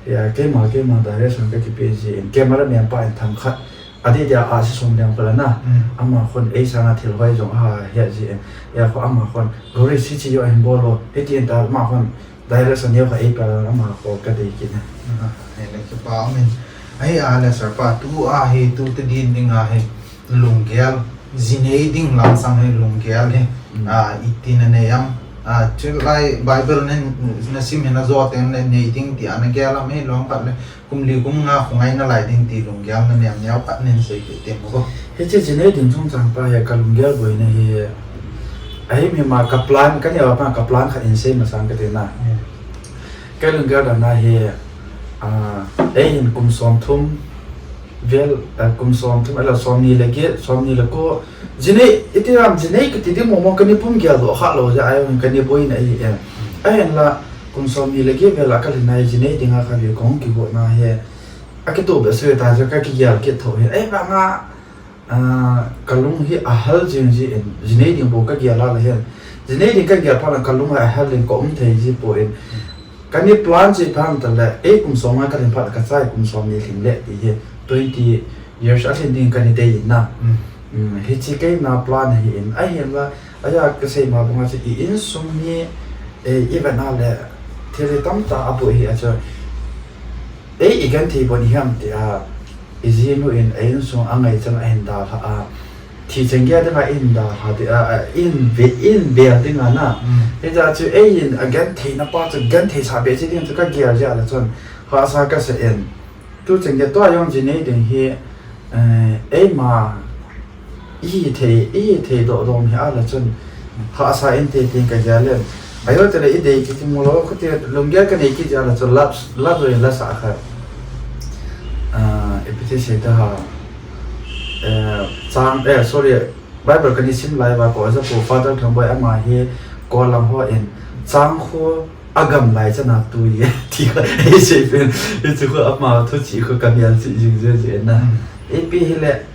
Ya, keima, keima direction ka kipe ji in, camera man pa in thang khat, Adeh dia a si sum leng pala na. Mm. Ama khun ei sanga thil hoi jong ahe ji e. Hia khu ama khun, "Gori si chi jo hin bol o." Hiti in ta ama khun direction neo kha ei pala ama khu ka dei kit na. Ah, hile kipa umin. Ahi a le sir pa, tu a hi, tu te din ding a hi. Lunggel, jinei ding lam sang hi lunggel hi. Mm. Ah, iti na nei am. Ah, chulai Bible nen, na sim hi na jo teng le nei ding ti a na gel am hi long pat le. Kum li kum nga khu ngai nalai ding ti lunggel na nem neo khat nen sei kit tem ko. Hiche jinei ding chungchang pa hi ka lunggel boina hi. Ahi mi ma ka plan, ka neo pa ka plan khat in sei masang ka ti na. Hmm. Ka lunggel dan a hi, ah, ei hin kum som thum vel, ah, kum som thum, ala som ni le get, som ni le ko, Jinei, iti ram, jinei kiti ding mo mo ka ni pum gel doh kha lou jeh a, ahi ka ni boina ahi e. Ahinla, kum som ni le get vel a ka lhin a hi jinei dinga ka ve kong kigo na hi. A kitoh be sui ta jeh ka kigel kit tho hi. Ahi vanga, ah, ka lung hi a hal jing ji in, jinei ding bou ka gel a le hin. Jinei ding ka gel phat le ka lung a hal in ka um thei ji poi. Ka ni plan chi pha ham ta le, ei kum som nga ka lhin phat ka chai kum som ni lhin le ti hi twenty years a lhin ding ka ni dei in na. Mm. Mm, hichi kei na plan hi in, ahinla, aja ka sei ma banga chi i insung ni, eh, i vet na le, thil hi tam ta a boi hi a chu. Ei i genthei bou ni ham ti a, i jinu in, ei insung a ngaichang a hin dalha a. Thi cheng gel dinga in dalha ti a, a, in ve, in bel dinga na. Mm. Hijeh chun ei in a genthei na pa chu genthei sa be chi ding chu ka gel jeh a le chun hahsa ka sa in. Tu cheng gel tua jong jinei ding hi, eh, eima i thei, i thei doh dom hi a le chun hahsa in te tin ka gel in. Ajo te le i dei kiti mu lou, khuti lunggel ka nei kiti a le chun love, love in la sa kha. Ah, ipi ti sei ta ha. Eh, chang, eh, sorry, Bible ka ni sim lai va ko, aja pu Father Thangboi ama hi ko lang ho in, chang khu a gam lai chana tui e, ti kha, ei sei pen, ei chu khu ama thu chi khu ka mial chi jing je je na. Mm. Ipi hile,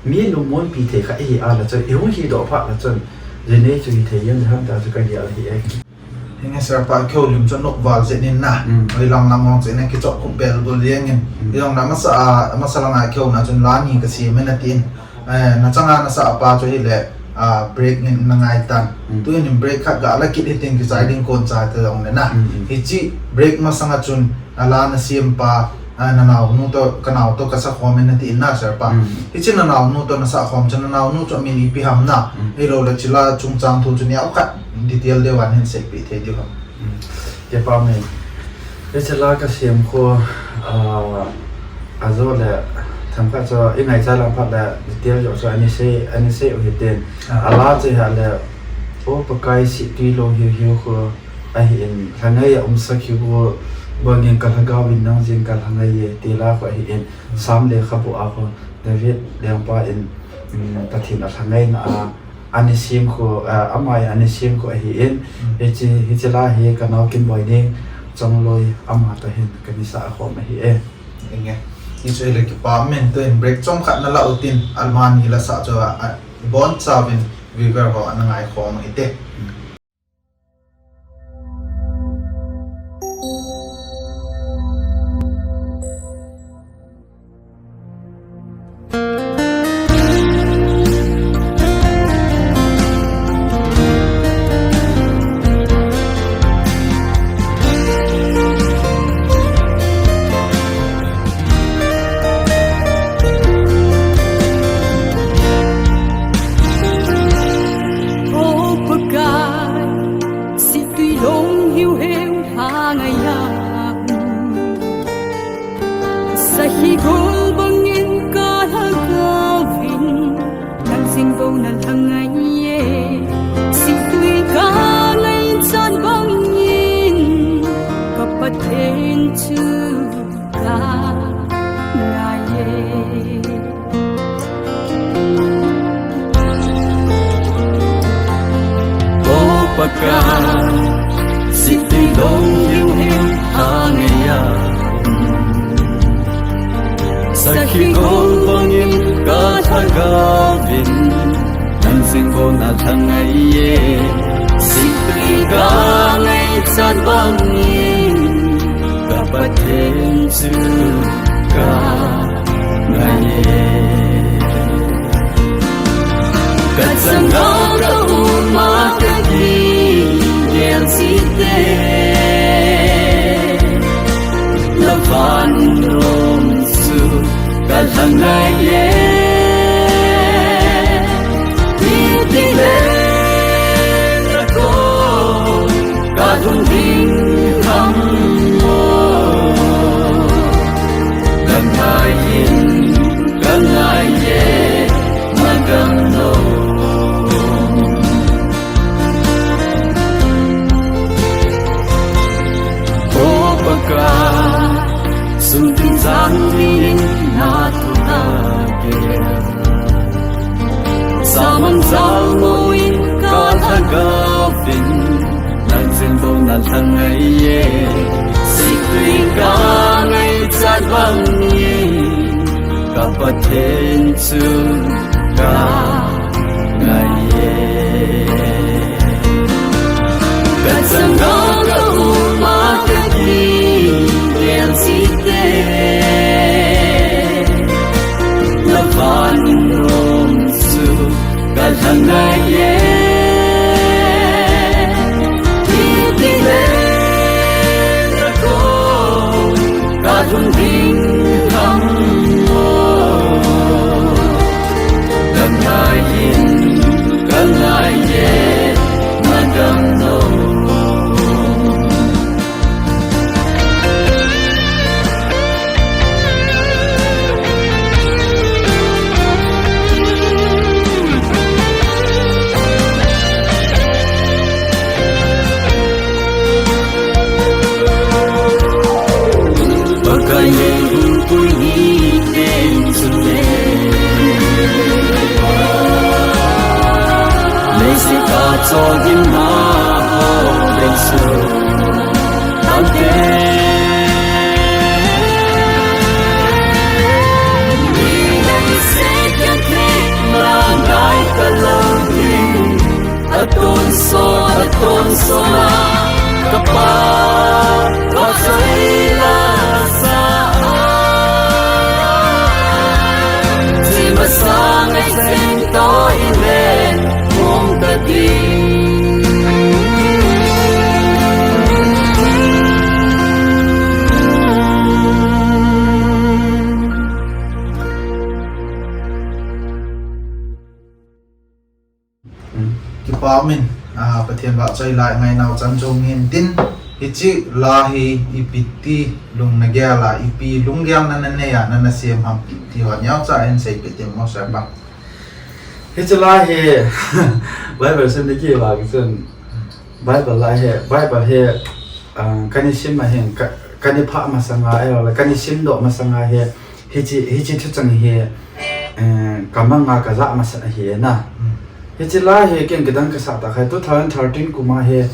mi lungmonpi thei kha i hi a le chun, i hung hi doh phat le chun, jinei chu hi thei jeng ham ta chu ka gel hi e. Hinge sir pa keu lim chu nok val jeh in na. Mm. Oi lang lang ong jeh in kichop khup bel bul jeng in. Mm. Ijong na masa a, masa lang a keu na chun la ni ka sim e na tin. Eh, na changa na sa pa chu hile, ah, break in na ngai tan. Mm. Tu in break khat ga la kit hitin kichai ding kon chai ta jong le na. Mm, mm. Hichi break masang a chun a la na sim pa, ah, na naonu to, ka nao to ka sa khom in na ti in na sir pa. Mm. Hichi na naonu to na sa khom chu na naonu chu min ipi ham na. Mm. Hilou le chi la chungchang thu chu neo khat detail deu a hin sei pi thei diu ham. Mm. Kipa me. Hichi la ka sim khu, ah, ajo le themkhat chu i ngaicha lang phat le detail jo chu ani sei, ani sei u hitin. Ah. A la chu hi le, O Pakai, sih tui long hiu hiu khu ahi in, lhangai a um sakhi khu bangin ka lhagao in nang jing ka lhangai e, ti la khu ahi in, Sam lekhabu a khu David lengpa in, mm, Pathen a lhangaina a, ani sim khu, ah, ama in ani sim khu ahi in, Mm. hichi, hichi la hi ka nao Kinboi Neng Chongloi ama toh hin ka ni sa a khom ahi e. Inge. Hichu hile kipa men, tu in break chomkhat na la u tin, amani la sa chu a, a, bon chauvin viewer ho ana ngai khom u hite. O Pakai, sih tui long hiu hiu hang a ya. Sakhi gol bangin ka lhagao in, nang jing bou na lhangai e. Sih tui ka ngaichat bangin, ka Pathen chu ka ngai e. O Pakai, sih tui long hiu hiu hang a ya. Sakhi gol bangin ka lhagao in, nang jing bou na lhangai e. Sih tui ka ngaichat bangin, ka Pathen chu ka ngai e. Ngai ye, ti ti le, na ko, ka lung ding ham mo. Ka ngai in, ka ngai ye, na gam lo. Ko Pakai, sum tin sang tin na tu na ke. Saman jal mo in ka lhagao vin, nang zin bo na lhang ngai ye. Sikli ka ngai chat bang ni, ka Pathen chu ka ngai ye. Ka chang ka ka u ma ka ki gel si te. Na van rom su ka lhang ngai ye. Ti ti le na ko ka lung ding ham mo. Ka ngai in, ka ngai ye, na gam lo. Pakai ye hung pui ni ten su le. Leisi ka cho gin na ho le su. Tante. Ni leisi ka te ma ngai ka lo ni. Aton so, aton so la, ka pa, ka sai la sa a. Ti ma sa ngai sen to in le, kong ka ding. Kipa umin, ah, Pathen vahchoi la i ngai nau chan chu hung hin tin, hiche la hi ipi ti lung na gel a, ipi lunggel na na nei a, na na sem ham ti ho neocha hin seipeh tin mo sir pa. Hiche la hi Bible sim ding kivah kichun Bible la hi, Bible hi, ah, kana sim a hin, ka, kana phah masang a, ahilou le, kana simdoh masang a hi, hiche, hiche thucheng hi, eh, ka mang a ka jah masat ahi na. Hmm. Hiche la hi ken kidang ka sah tah kha, two thousand thirteen kum a hi,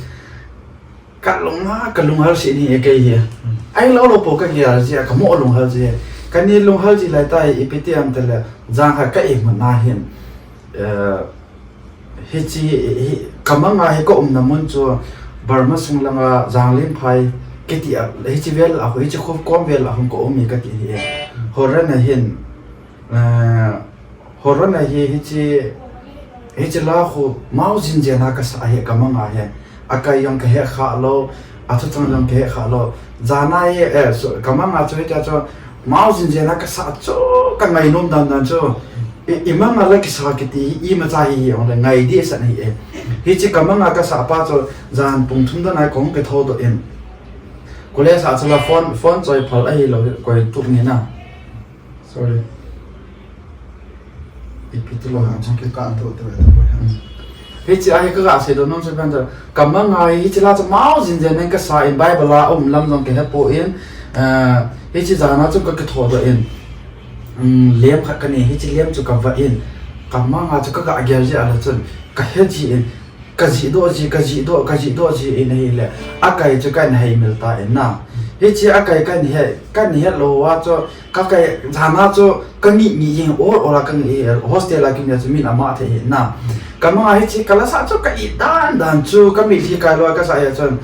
ka lung a, ka lunghel seh in ahi kei hi. Hmm. Ahilou lou po ka gel ji a, ka mo lunghel ji. Kana lunghel ji lai tah hi, ipi ti ham ti le, jang khat ka imu na hin, eh, Hiche, hi, ka mang a hi ka umna mun chu Burma sung langa Janglianphai kiti a, hiche vel a, hiche kho kom vel a hung ka um e kati hi e. Horan a hin, eh, Horan a hi, hiche, hiche la khu mao jin jen a ka sah hi ka mang a hi. Akai jong ka he kha lou, athuchang jong ka he kha lou. Jan a hi, eh, so, ka mang a chu hitia chu mao jin jen a ka sah chu ka ngainom dan dan chu. I, i mang a la kisa kiti hi, imacha hi hi, hung le ngai dehset hi e. Hiche ka mang a ka sah pa chu, jan pung thum dan a kong ka thodoh in. College a chu la phone, phone choi phal ahilou, koi tup ni na. Sorry. Ipi ti lou ha, chang ki ka an to te ve ta ko ha. Hmm. Hiche a hi ka ga seidoh nom chu pen chu, ka mang a hi hiche la chu mao jin jen in ka sah in Bible a um lam jong ka he poi, eh, hiche jan a chu ka kithodoh in, um, lem khat ka nei, hiche lem chu ka vah in, ka mang a chu ka ga gel ji a la chun, ka he ji in, ka jihdoh ji, ka jihdoh, ka jihdoh ji in ahile, akai chu ka hin heimil ta in na. Hiche akai ka hin he, ka hin he lou a chu, Ka kai, jan a chu ka ngih ngih jing, ol ol a ka ngih, hostel a ka ngih chu min ama thei hi na. Ka mang a hiche ka la sah chu ka it dan dan chu ka mitlhi kai lou a ka sah a chun.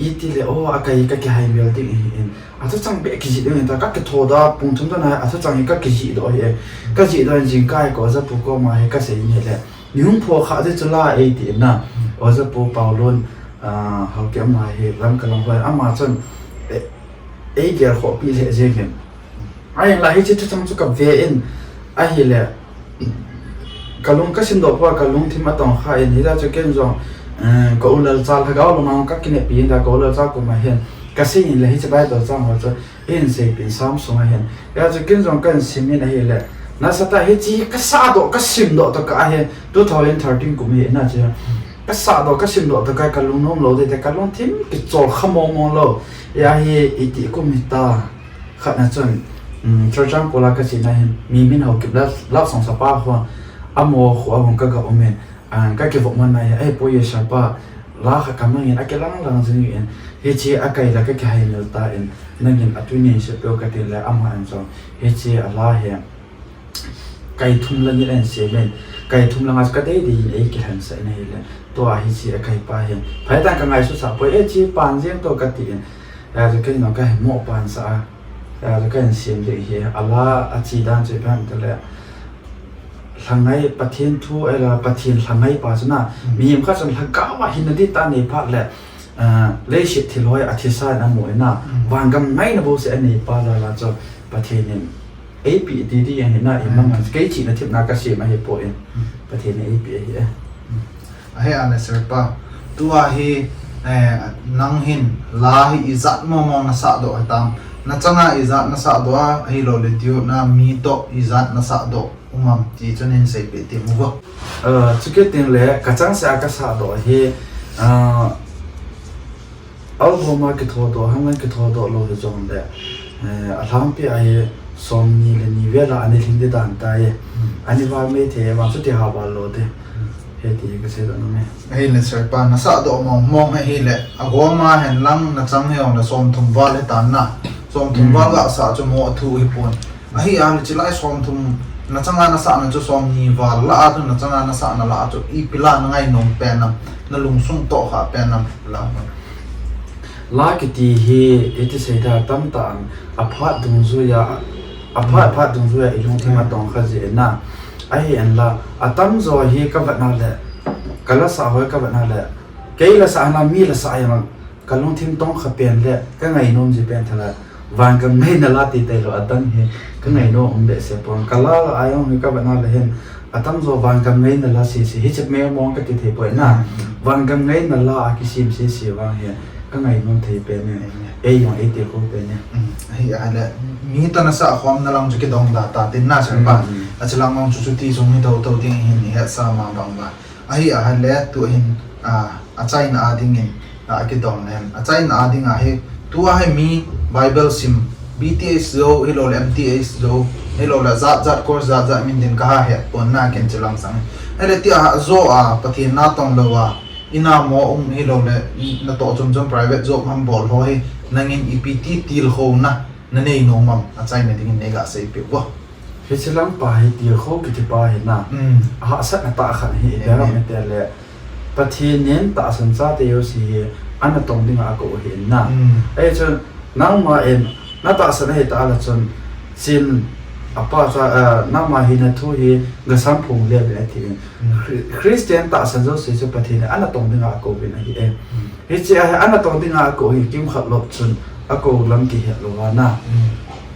Iti le, oh, akai ka kihaimil ding ahi in. Athuchang beh kijih ding in ta ka kithodoh a pung thum dan a, athuchang hi ka kijihdoh hi e. Ka jihdoh in jingkah a ka oja pu koma hi ka sei in ahile. Ni hung pho kha chu la ei ti in na. Oja pu Paulun, ah, Haokip ama hi Lamka lang hoi ama chun, eh, ei gel khoh pi lheh jeng in. Ahinla hiche thuchang chu ka ve in, Ahile, kalung kasimdoh poi, kalungthim atongkha in, hijeh chun ken jong, eh, ka u Lalcha lhagao lama ka kinepi in, ka u Lalcha koma hin, kasei in le hiche Bible chang ho chu, eihin seipeh in Psalm sunga hin. Hijeh chun ken jong kahin sim in ahile, nasatah hiche kasahdoh, kasimdoh tokah ahi, two thousand thirteen kum hi na chu. Kasahdoh, kasimdoh tokah kalung nom lou ding, kalungthim kichol kha mong mong lou. Hia hi iti kum hita. Khatna chun, um, Churachandpur a kachena hin, mi min Haokip love, love song sapa ho, amaho kho a hung kaga um in, ah, kakivop man na hi, ahipoi e sir pa, la khat kamang in, akilang lang jing in, hiche akai la kakihaimil tan, nangin atuni in seipeh o kati le, ama'n jong, hiche ala hi, kai thum lang in ahin sem in, kai thum lang a chu kadei dei in eikilhensah in ahile, tua hiche akai pa hin, phaitan kangaisutsa poi e, hiche pan jeng to kati in, hijeh chun kei jong kahin mo pansah a, Hijeh chun kahin sem ding ahi, ala ache dan chu ipi ham itile, lhangai Pathen thu, ahilou le Pathen lhangai pa chu na, Mm. mihem khat chun lhagao a hinna ding tah anei phat le, ah, leiset thil hoi athisa in amu in na, Mm. vangam ngaina bouseh anei pa jal a chu Pathen in eipeh ding ding ahi na, Mm. imang a kei chihna themna kasem ahipoi, Mm. Pathen in eipeh ahi e. Mm. Ahi a le sir pa, tua hi, eh, nang hin la hi ijat mong mong nasahdoh hitam? Nachanga ijat nasahdoh a, ahilou le diu na mi toh ijat nasahdoh um am ti chu neihin seipeh temun vo. Ah, chukit teng le kachangseh a kasahdoh hi, ah, album a kithodoh, hangin kithodoh lou hijong le, eh, alhangpi a hi somni le ni vel a ana lhing ding dan tai. Hmm. Ana val mai thei vang chuti ha val lou ding. Hmm. Hiti hi kasei doh nom e. Ahile sir pa, nasahdoh mong mong ahile, agom a hen lang nachang hijongle somthum val hitan na. Somthum Hmm. val gasah chu mo athu hipon. Ahi a le, chilai somthum nachanga nasahna chu somni val lah a chu, nachanga nasahna lah a chu ipi la nangai nom pen am, nalungsung tohkhah pen am la. La kiti hi iti seida tamtah in aphat dungjuia, aphat, Hmm. phat dungjuia ilungthim Hmm. atongkha jeh in na. Ahin la, atamjo hi kavet na le, kalasah hoi kavet na le, kei lasah na mi lasah jong kalungthim tongkha pen le, kangainom ji pen thala, vangam ngaina la ti tailou adang hi, kangainom um behseh pon. Kala la a jong hi kavet na le hin, atamjo vangam ngaina la sese, hiche mong mong kati thei poi na. Mm, mm. Vangam ngaina la a kisem sese vang hi, kangainom thei pen e. Mm. Ei jong eiti kho pen e. Mm. Ahi a le, mi toh nasah khomna lang chu kidong da ta tin na sir pa. Mm, mm. Ache lang jong chu chuti jong hi thotho ding hin hetsah ma bang ba. Ahi a le, tu hin, a, achaina a dingin, a, akidong nen. Achaina a ding ahi, tua hi mi Bible sim, B T H jou, hilou le M T H jou, hilou le jat jat course jat jat min din kaha het pon na ken chilang sang. Ahile tia jo a, Pathen natong lou a, ina mo um hilou le, natoh chom chom private job ham bol ho hi, nangin ipi ti tilkhouna, nanei nom am, achaina dingin neiga seipeh vo. Hiche lang pa hi tilkhou kiti pa hi na. Mm. Ahahsatna tah khat hi, Amen. Ipi ham itile, Pathen in tahsan chate jouse hi, ana tong dinga akou ahi na. Mm. Ahi chun, nangma in, natahsan ahi ta le chun, chin, apa cha, ah, nangma hi nathu hi, gasam phong le le athi in. Mm. Chri-, Christian tahsan jouse chu Pathen in ana tong dinga akou in ahi e. Mm. Hiche ahi, ana tong dinga akou hi, kimkhat lop chun, akou lam kihet lou va na. Mm.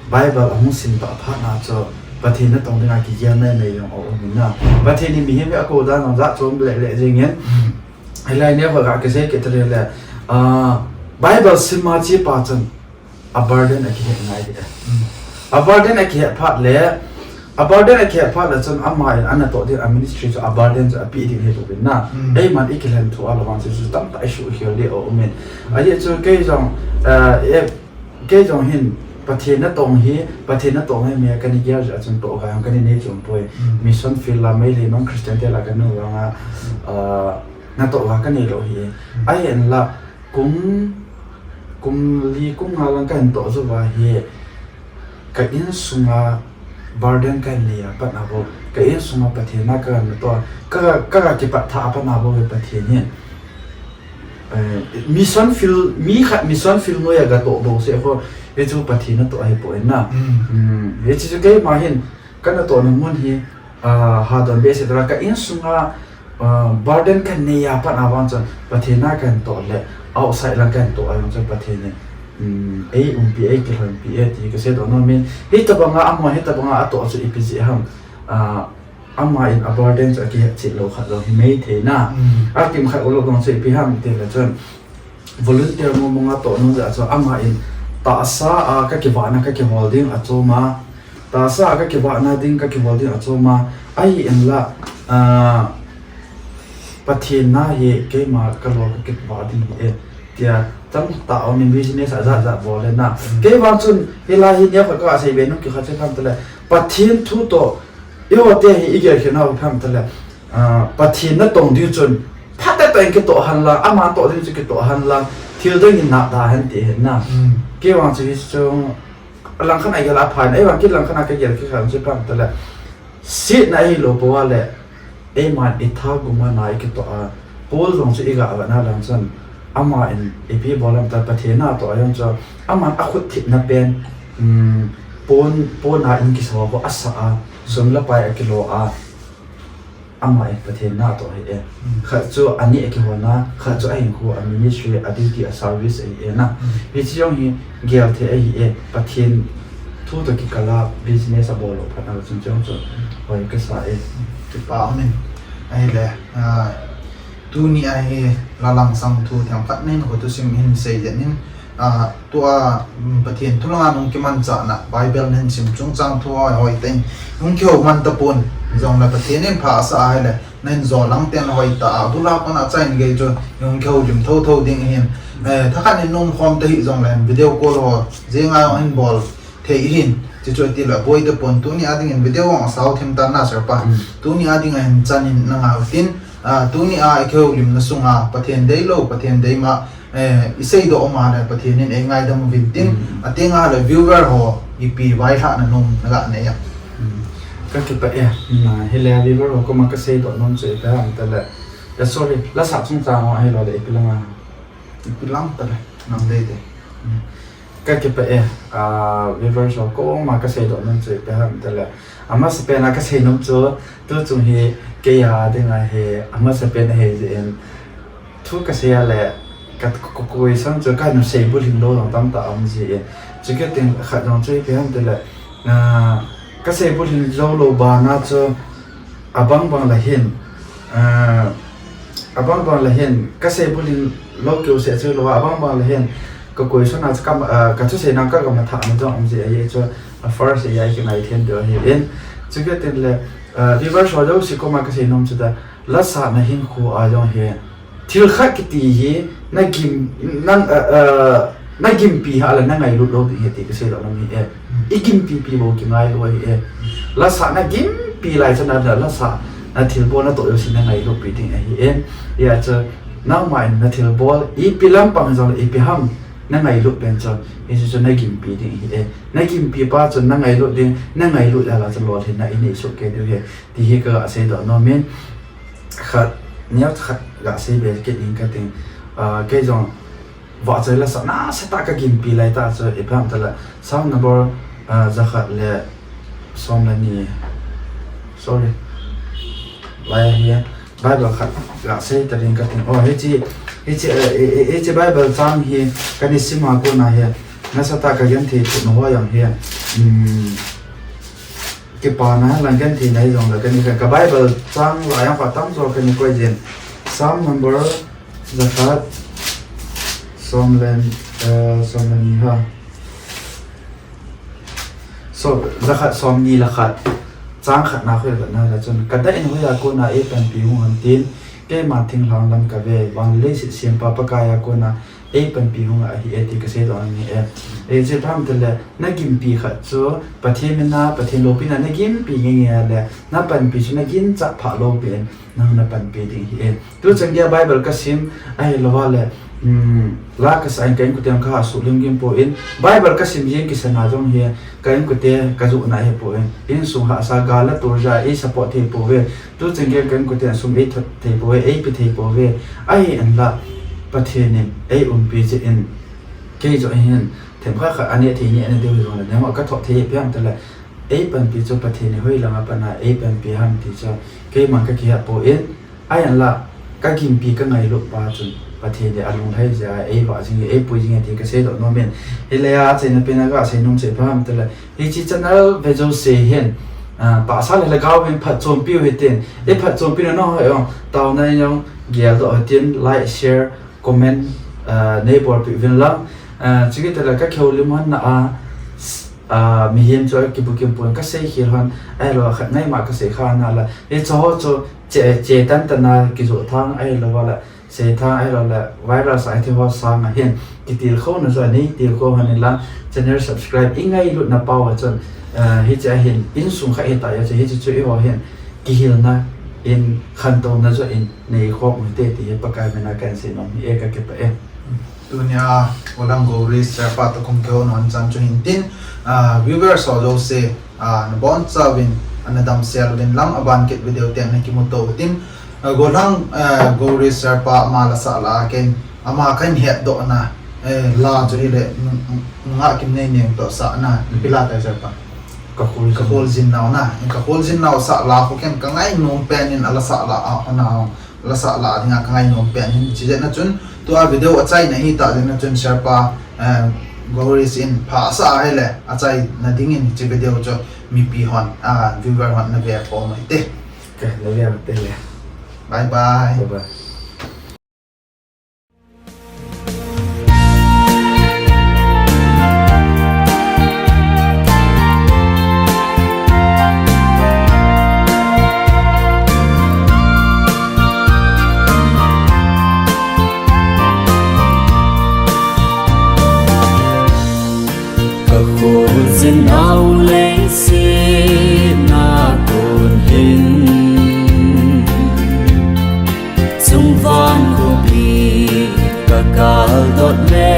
Bible ahung sim ta phat na chu, Pathen natong dinga kigel mai mai jong aum in na. Pathen in mihem hi akou dan jong jat chom le le jing in. Mm. Hilai ni a koi ga kisei kit le le, ah, Bible sim a che pa chun a burden akihet ngai ding e. Mm. A burden akihet phat le, a burden akihet phat le chun ama in ana toh ding a ministry chu a burden chu ape ding ahi bou in na. Mm. Eiman ikilhen thu a la vang chu chu tamtah isuh khel ding aum in. Mm. Ajeh chu kei jong, ah, e, Kei jong hin, Pathen natong hi, Pathen natong hi mi a kana gel jeh a chun toh ga jong kana nei chom poi. Mm. Mission field la Meitei non Christian te la kanu vang a, Mm. ah, natoh ga kanei lou hi. Mm. Ahin la, kum, kum li, kum nga lang kahin toh jou va hi, ka insunga burden kahin nei a pat na bou, ka insunga Pathen a kahin natoh, ka, ka, ka kipat tha a pat na bou hi Pathen hin. Eh, mission field, mi khat mission field noiya gatoh bouseh ho, hichu Pathen natoh ahipoi na. Mm. Mm, hichu chu keima hin, kanatohna mun hi, ah, hadon behseh tala ka insunga, ah, burden kanei a pat na vang chun, Pathen a kahin toh le, outside lang kahin toh a vang chun Pathen in, mm, eiumpi, eikilhonpi e ti kasei doh nom in, hitobanga amaho, hitobanga atoh chu ipi jeh ham. Ah, ama in a burden chu akihet chet lou khat jong hi maithei na. Mm. Akim khat ulou dong chu ipi ham tile chun, volunteer mong mong a toh nung jeh a chu ama in tahsa a kakivahna kakihol ding achom a, tahsa a kakivahna ding kakihol ding achom a, ahi inla, ah, Pathen na hi keima kalol kakivah ding hi e, tia tamtah a um in business ajat jat bol e na. Mm. Kei vang chun hilai hi neokhat kasei be nom khat chu ipi ham tile, Pathen thu toh eiho te hi igel khen nau ipi ham tile, ah, Pathen natong ding chun phatah tah in kitoh hen lang, ama toh ding chu kitoh hen lang, thil dang in nada hen ti hen na. Mm. Kei vang chu hichu langkhat a igel a pha in, ei vang kei langkhat a kagel kit khat chu ipi ham tile, setna ahilou pou a le, eiman itha gum a na ikitoh a, Paul jong chu iga vetna lang chun, ama in ipi bol ham tile Pathen natoh a jong chu, aman akhut thipna pen, um, pon, pon a in kisa ho asah a, sum le pai akilo a, ama in Pathen natoh ahi e. Mm. Khat chu ani akiholna, khat chu ahinkho, a ministry, a duty, a service ahi e na. Mm. Hiche jong hi gel thei ahi e, Pathen thu toh kikal a business abol lou phat na chun chong chu hoi kasa e. Kipa um in. Ahile, ah, tuni a hi la langsang thu themkhat nahin kho thusim hin sei jeng in, ah, tua, um, Pathen thu langa nung kimanchahna, Bible nahin sim chungchang thu hoi hoi tah in, nung kihou man tapon, jongle Pathen in pha asah ahile, nahin jo lang teng le hoitah a, abul a kona chain gei chu, nung kihoulim thotho ding ahin, eh, thakhat in nung khom tahih jongle, video call ho, jeng a jong hin bol thei ahin, chuchu ati le, boi tapon, tuni a ding in video jong asao thim tan na sir pa, Mm. tuni a ding a hin chan in na ngah u tin, ah, tuni a ikihoulimna sunga, Pathen deilou, Pathen deima, eh, iseidoh um a le Pathen in eingaidam uvin tin, Mm. ateng a le viewer ho ipi vailhahna nom naga nei a. Mm. Kakipah e, mm, hile viewer ho koma kaseidoh nom chu ipi ham tile, eh, sorry, la sah chungchang ho ahilou le ipi lang a. Ipi lang tile, nang dei dei. Mm. Kakipah e, ah, viewer ho koma kaseidoh nom chu ipi ham tile, amasapen a kasei nom chu, tuchung hi kei a ding a hi amasapen ahi jeh in, thu kasei a le, ka, ka, ka question chu kana sei bulhing lou jong tamtah aum jeh in. Chukit teng khat jong chu ipi ham tile, ah, kasei bulhing jou lou bana chu abang bang le hin, ah, abang bang le hin, kasei bulhing lou keu seh chu lou a, abang bang le hin, ka question a chu ka, ah, ka thusei na ka, ka mathah na jong aum jeh ahi chu, a first a kingai them diu ahi in. Chukit teng le, ah, viewer ho jouse koma kasei nom chu tile, la sahna hinkho a jong hi, thil khat kiti hi, na gim, na, ah, ah, na gimpi hah le na ngailut lou ding ahi ti kaseidoh nom ahi e. I gimpi pi bou kingailou ahi e. La sahna gimpi lai chan a la sahna thilbol natoh jouse na ngailut pi ding ahi e. Hijeh chun, nangma in na thilbol, ipi lampang jong le ipi ham, na ngailut pen chu, hichu chu na gimpi ding ahi e. Na gimpi pa chun na ngailut ding, na ngailut jal a chu lolhinna inei soh kei diu ahi. Ti hi kaga seidoh nom in, khat, neokhat ga sei be kit ing kating, ah, kei jong vahchoi la sah nasatah a kagimpi lai tah chu ipi ham tile, Psalm number, ah, jakhat le som le ni, sorry, lai a hi Bible khat ga sei ta ding kating. Oh, hiche, hiche, eh, eh, eh, hiche Bible chang hi kana sim a kona hi nasatah a kagenthei thei nom ho jong hi, um, kipana lang genthei na hijongle kani ka, ka Bible chang la jong khat tamjo kana koi jin. Psalm number jakhat, som le, eh, som le ni ha. So, jakhat som ni le khat, chang khat na khu le khat na le chun, ka dah in hoiya kona eipanpi hung ham tin, keiman thinglhang lam kave, van le leiset sempa Pakai a kona eipanpi hung ahi e ti kaseidoh ahi e. E, chu ipi ham tile, na gimpi khat chu Pathen mina, Pathen loupina na gimpi nge nge le, na panpi chu na ginchat phah lou pen, nang na panpi ding ahi e. Tuchan geiya Bible kasim, ahilou le, um, la kasah in ka inkote kaha suhlim gim poi. Bible kasim jeng kisana jong hi, ka inkote kajoh na ahipoi. Insung hahsa gal le tol jeh a ei support thei pouve. Tuchan geiya ka inkote sum ei thot thei pouve, ei pe thei pouve. Ahinla, Pathen in ei umpi jeh in, kei joh hin, themkhat khat aneh thei ni aneh diu hijongle, nangho kathot thei ipi ham tile, ei panpi chu Pathen in hoilang a pat a ei panpi ham ti chu, keiman kakihet poi. Ahinla, kagimpi kangailut pa chun, Pathen in alunglhai jeh a, eivah jing e, eipui jing e ti kaseidoh nom in. Hilai a, achaina pen a kasei nom chu ipi ham tile, hiche channel ve jouse hin, Ah, tahsa le lhagao vin phatchompiu hitin. I phatchompina nahoi jong, taona in jong geldoh hitin, like, share, comment, ah, neibolpeh uvin lang. Ah, chukit tale kakihoulim hon na a, s-, ah, mihem chu akibukim pon kasei khel hon, ahilou khat ngaima kasei kha na la. Hicheho chu che, che tan tan a kijoh thang ahilou la. Seithang ahilou le viral sang hiche ho sanga hin kitilkhouna chu nei tilkhou hon in lang, channel subscribe i ngailutna pau a chun, eh, hiche a hin insung khat hita jeh chun hiche chu eiho hin kihilna in khantouna chu in neikhom u hite ti hi Pakai mina kahin seinom hi e, kakipah e. Tunia Golang Gori Sherpa toh kum kihou nom chan chu hintin, ah, viewers ho jouse, ah, nabonchauvin ana damsel uvin lang, aban kit video teng nakimuto utin, ah, Golang, ah, Gori Sherpa ama la sah lah a ken, ama kahin hetdohna, eh, la chu hile, nung, nungah Kimneineng toh sahna, ipi la tai Sherpa? Ka Kholjin. Ka Kholjin Nau na. Ka Kholjin Nau sah la khu ken kangainom pen in ala sah lah a, hona la sah lah dinga kangainom pen in. Chijeh a chun, tua video achaina hita jeh a chun Sherpa, eh, Gori in phasah ahile, achaina dingin hiche video chu mipi hon, ah, viewer hon nave khom u hite. Ka, nave u hite le. Bye bye. Bye bye. Ka Kholjin Nau leiset a kon hin, chungvang khopi ka kaldot le,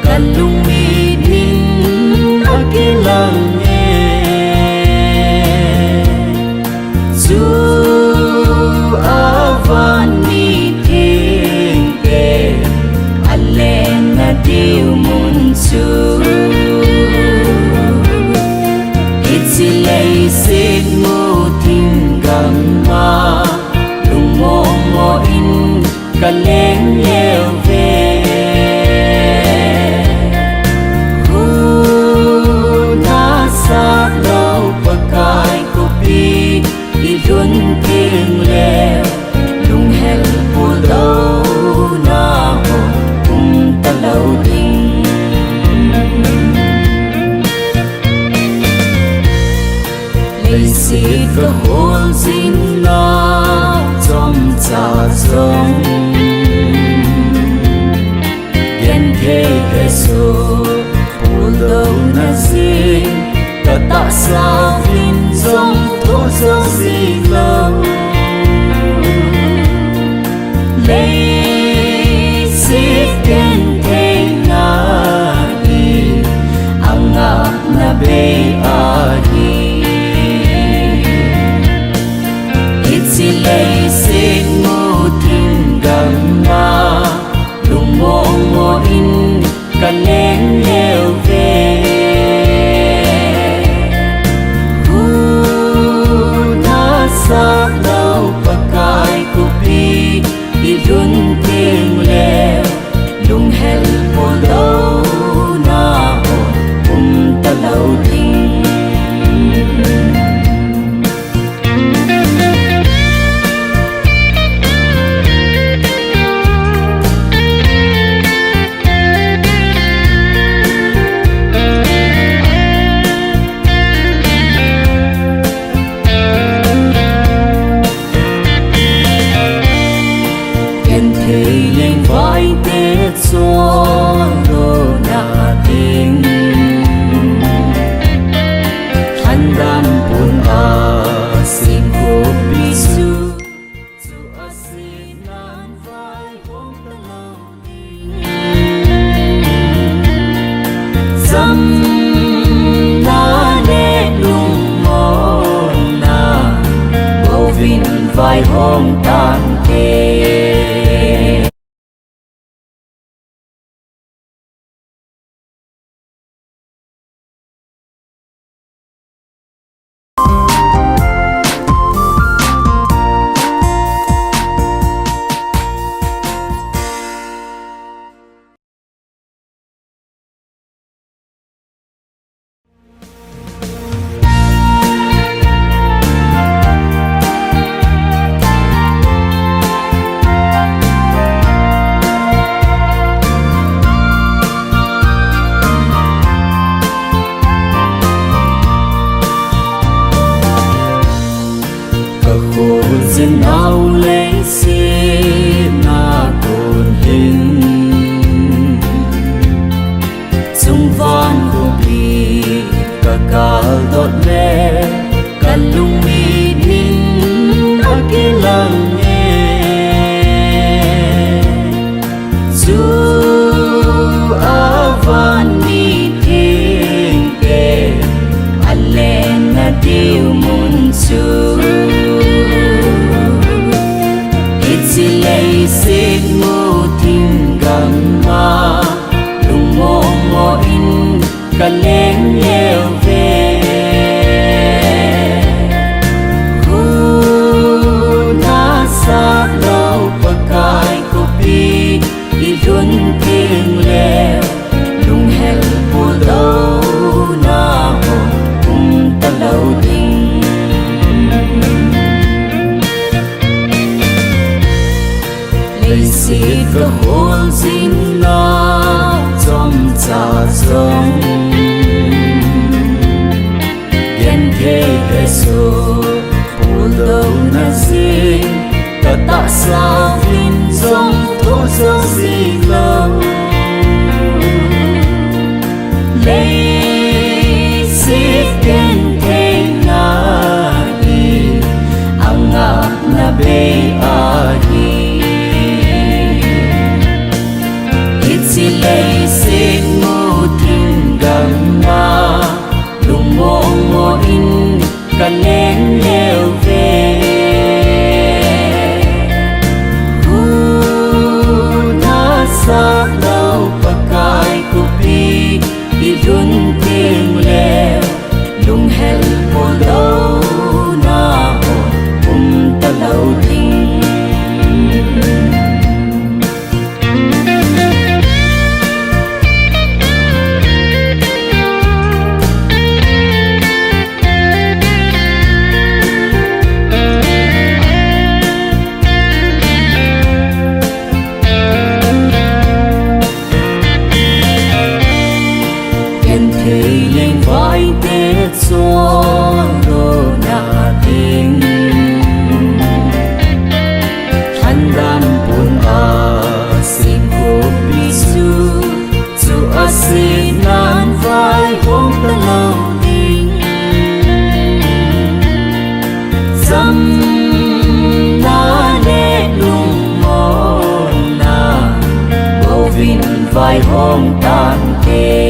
ka lungmit in akilang e. Chu a van mi thengte a lenna diu mun chu, hiche leiset mu thing gam'a lungmong mong in ka leng leuve. Khut a sap lou Pakai khopi i lhun teng leh, lunghel puldouna hung um talou ding. Leiset ka kholjin na chomcha jong, genthei hesoh puldouna jeh, ka tahsa vin jong thoh jou ji lou. Leiset genthei ngai, angapna bei ahi. Hiche leiset mu thing gam'a lungmong mong in ka leng leuve. Khut a sap lou Pakai khopi i lhun teng leh, lunghel puldouna hung um talou ding. Genthei lengvaite cholna ding, lhandam pon a sem khopi chu, chu a sem nan vaihom talou ding. Chamna le lungmonna, bouvin vaihom tante. Nau lei sina kon hin, sungvan khopi ka kal dot le, ka lungni nin a kilang e. Chu a van ni theng te, a len na diu mun chu. Hiche leiset mu thim gam'a, lungmong mo in ka leng leu ve. Hun a sat lou Pakai khopi i lhun teng leu, lunghel pudouna ho um talou ding. Leiset ka hol jing na chomcha jong, genthei le soh pudouna jing, ka tahsa uvin jong thoh jo ji lou. Leiset gentheina hi a ngapna bei ahi. Hiche leiset mu thim gam'a, lungmong mo in ka leng leu ve. Hun a sat lou Pakai khopi i lhun teng leu, lunghel pudouna ho um talou ding. Genthei lengvai te chonlouna ding, lhandam pon a sem khopi chu, chu a sem nan vaihom talou ding. Chamna le lungmonna bouvin vaihom tante.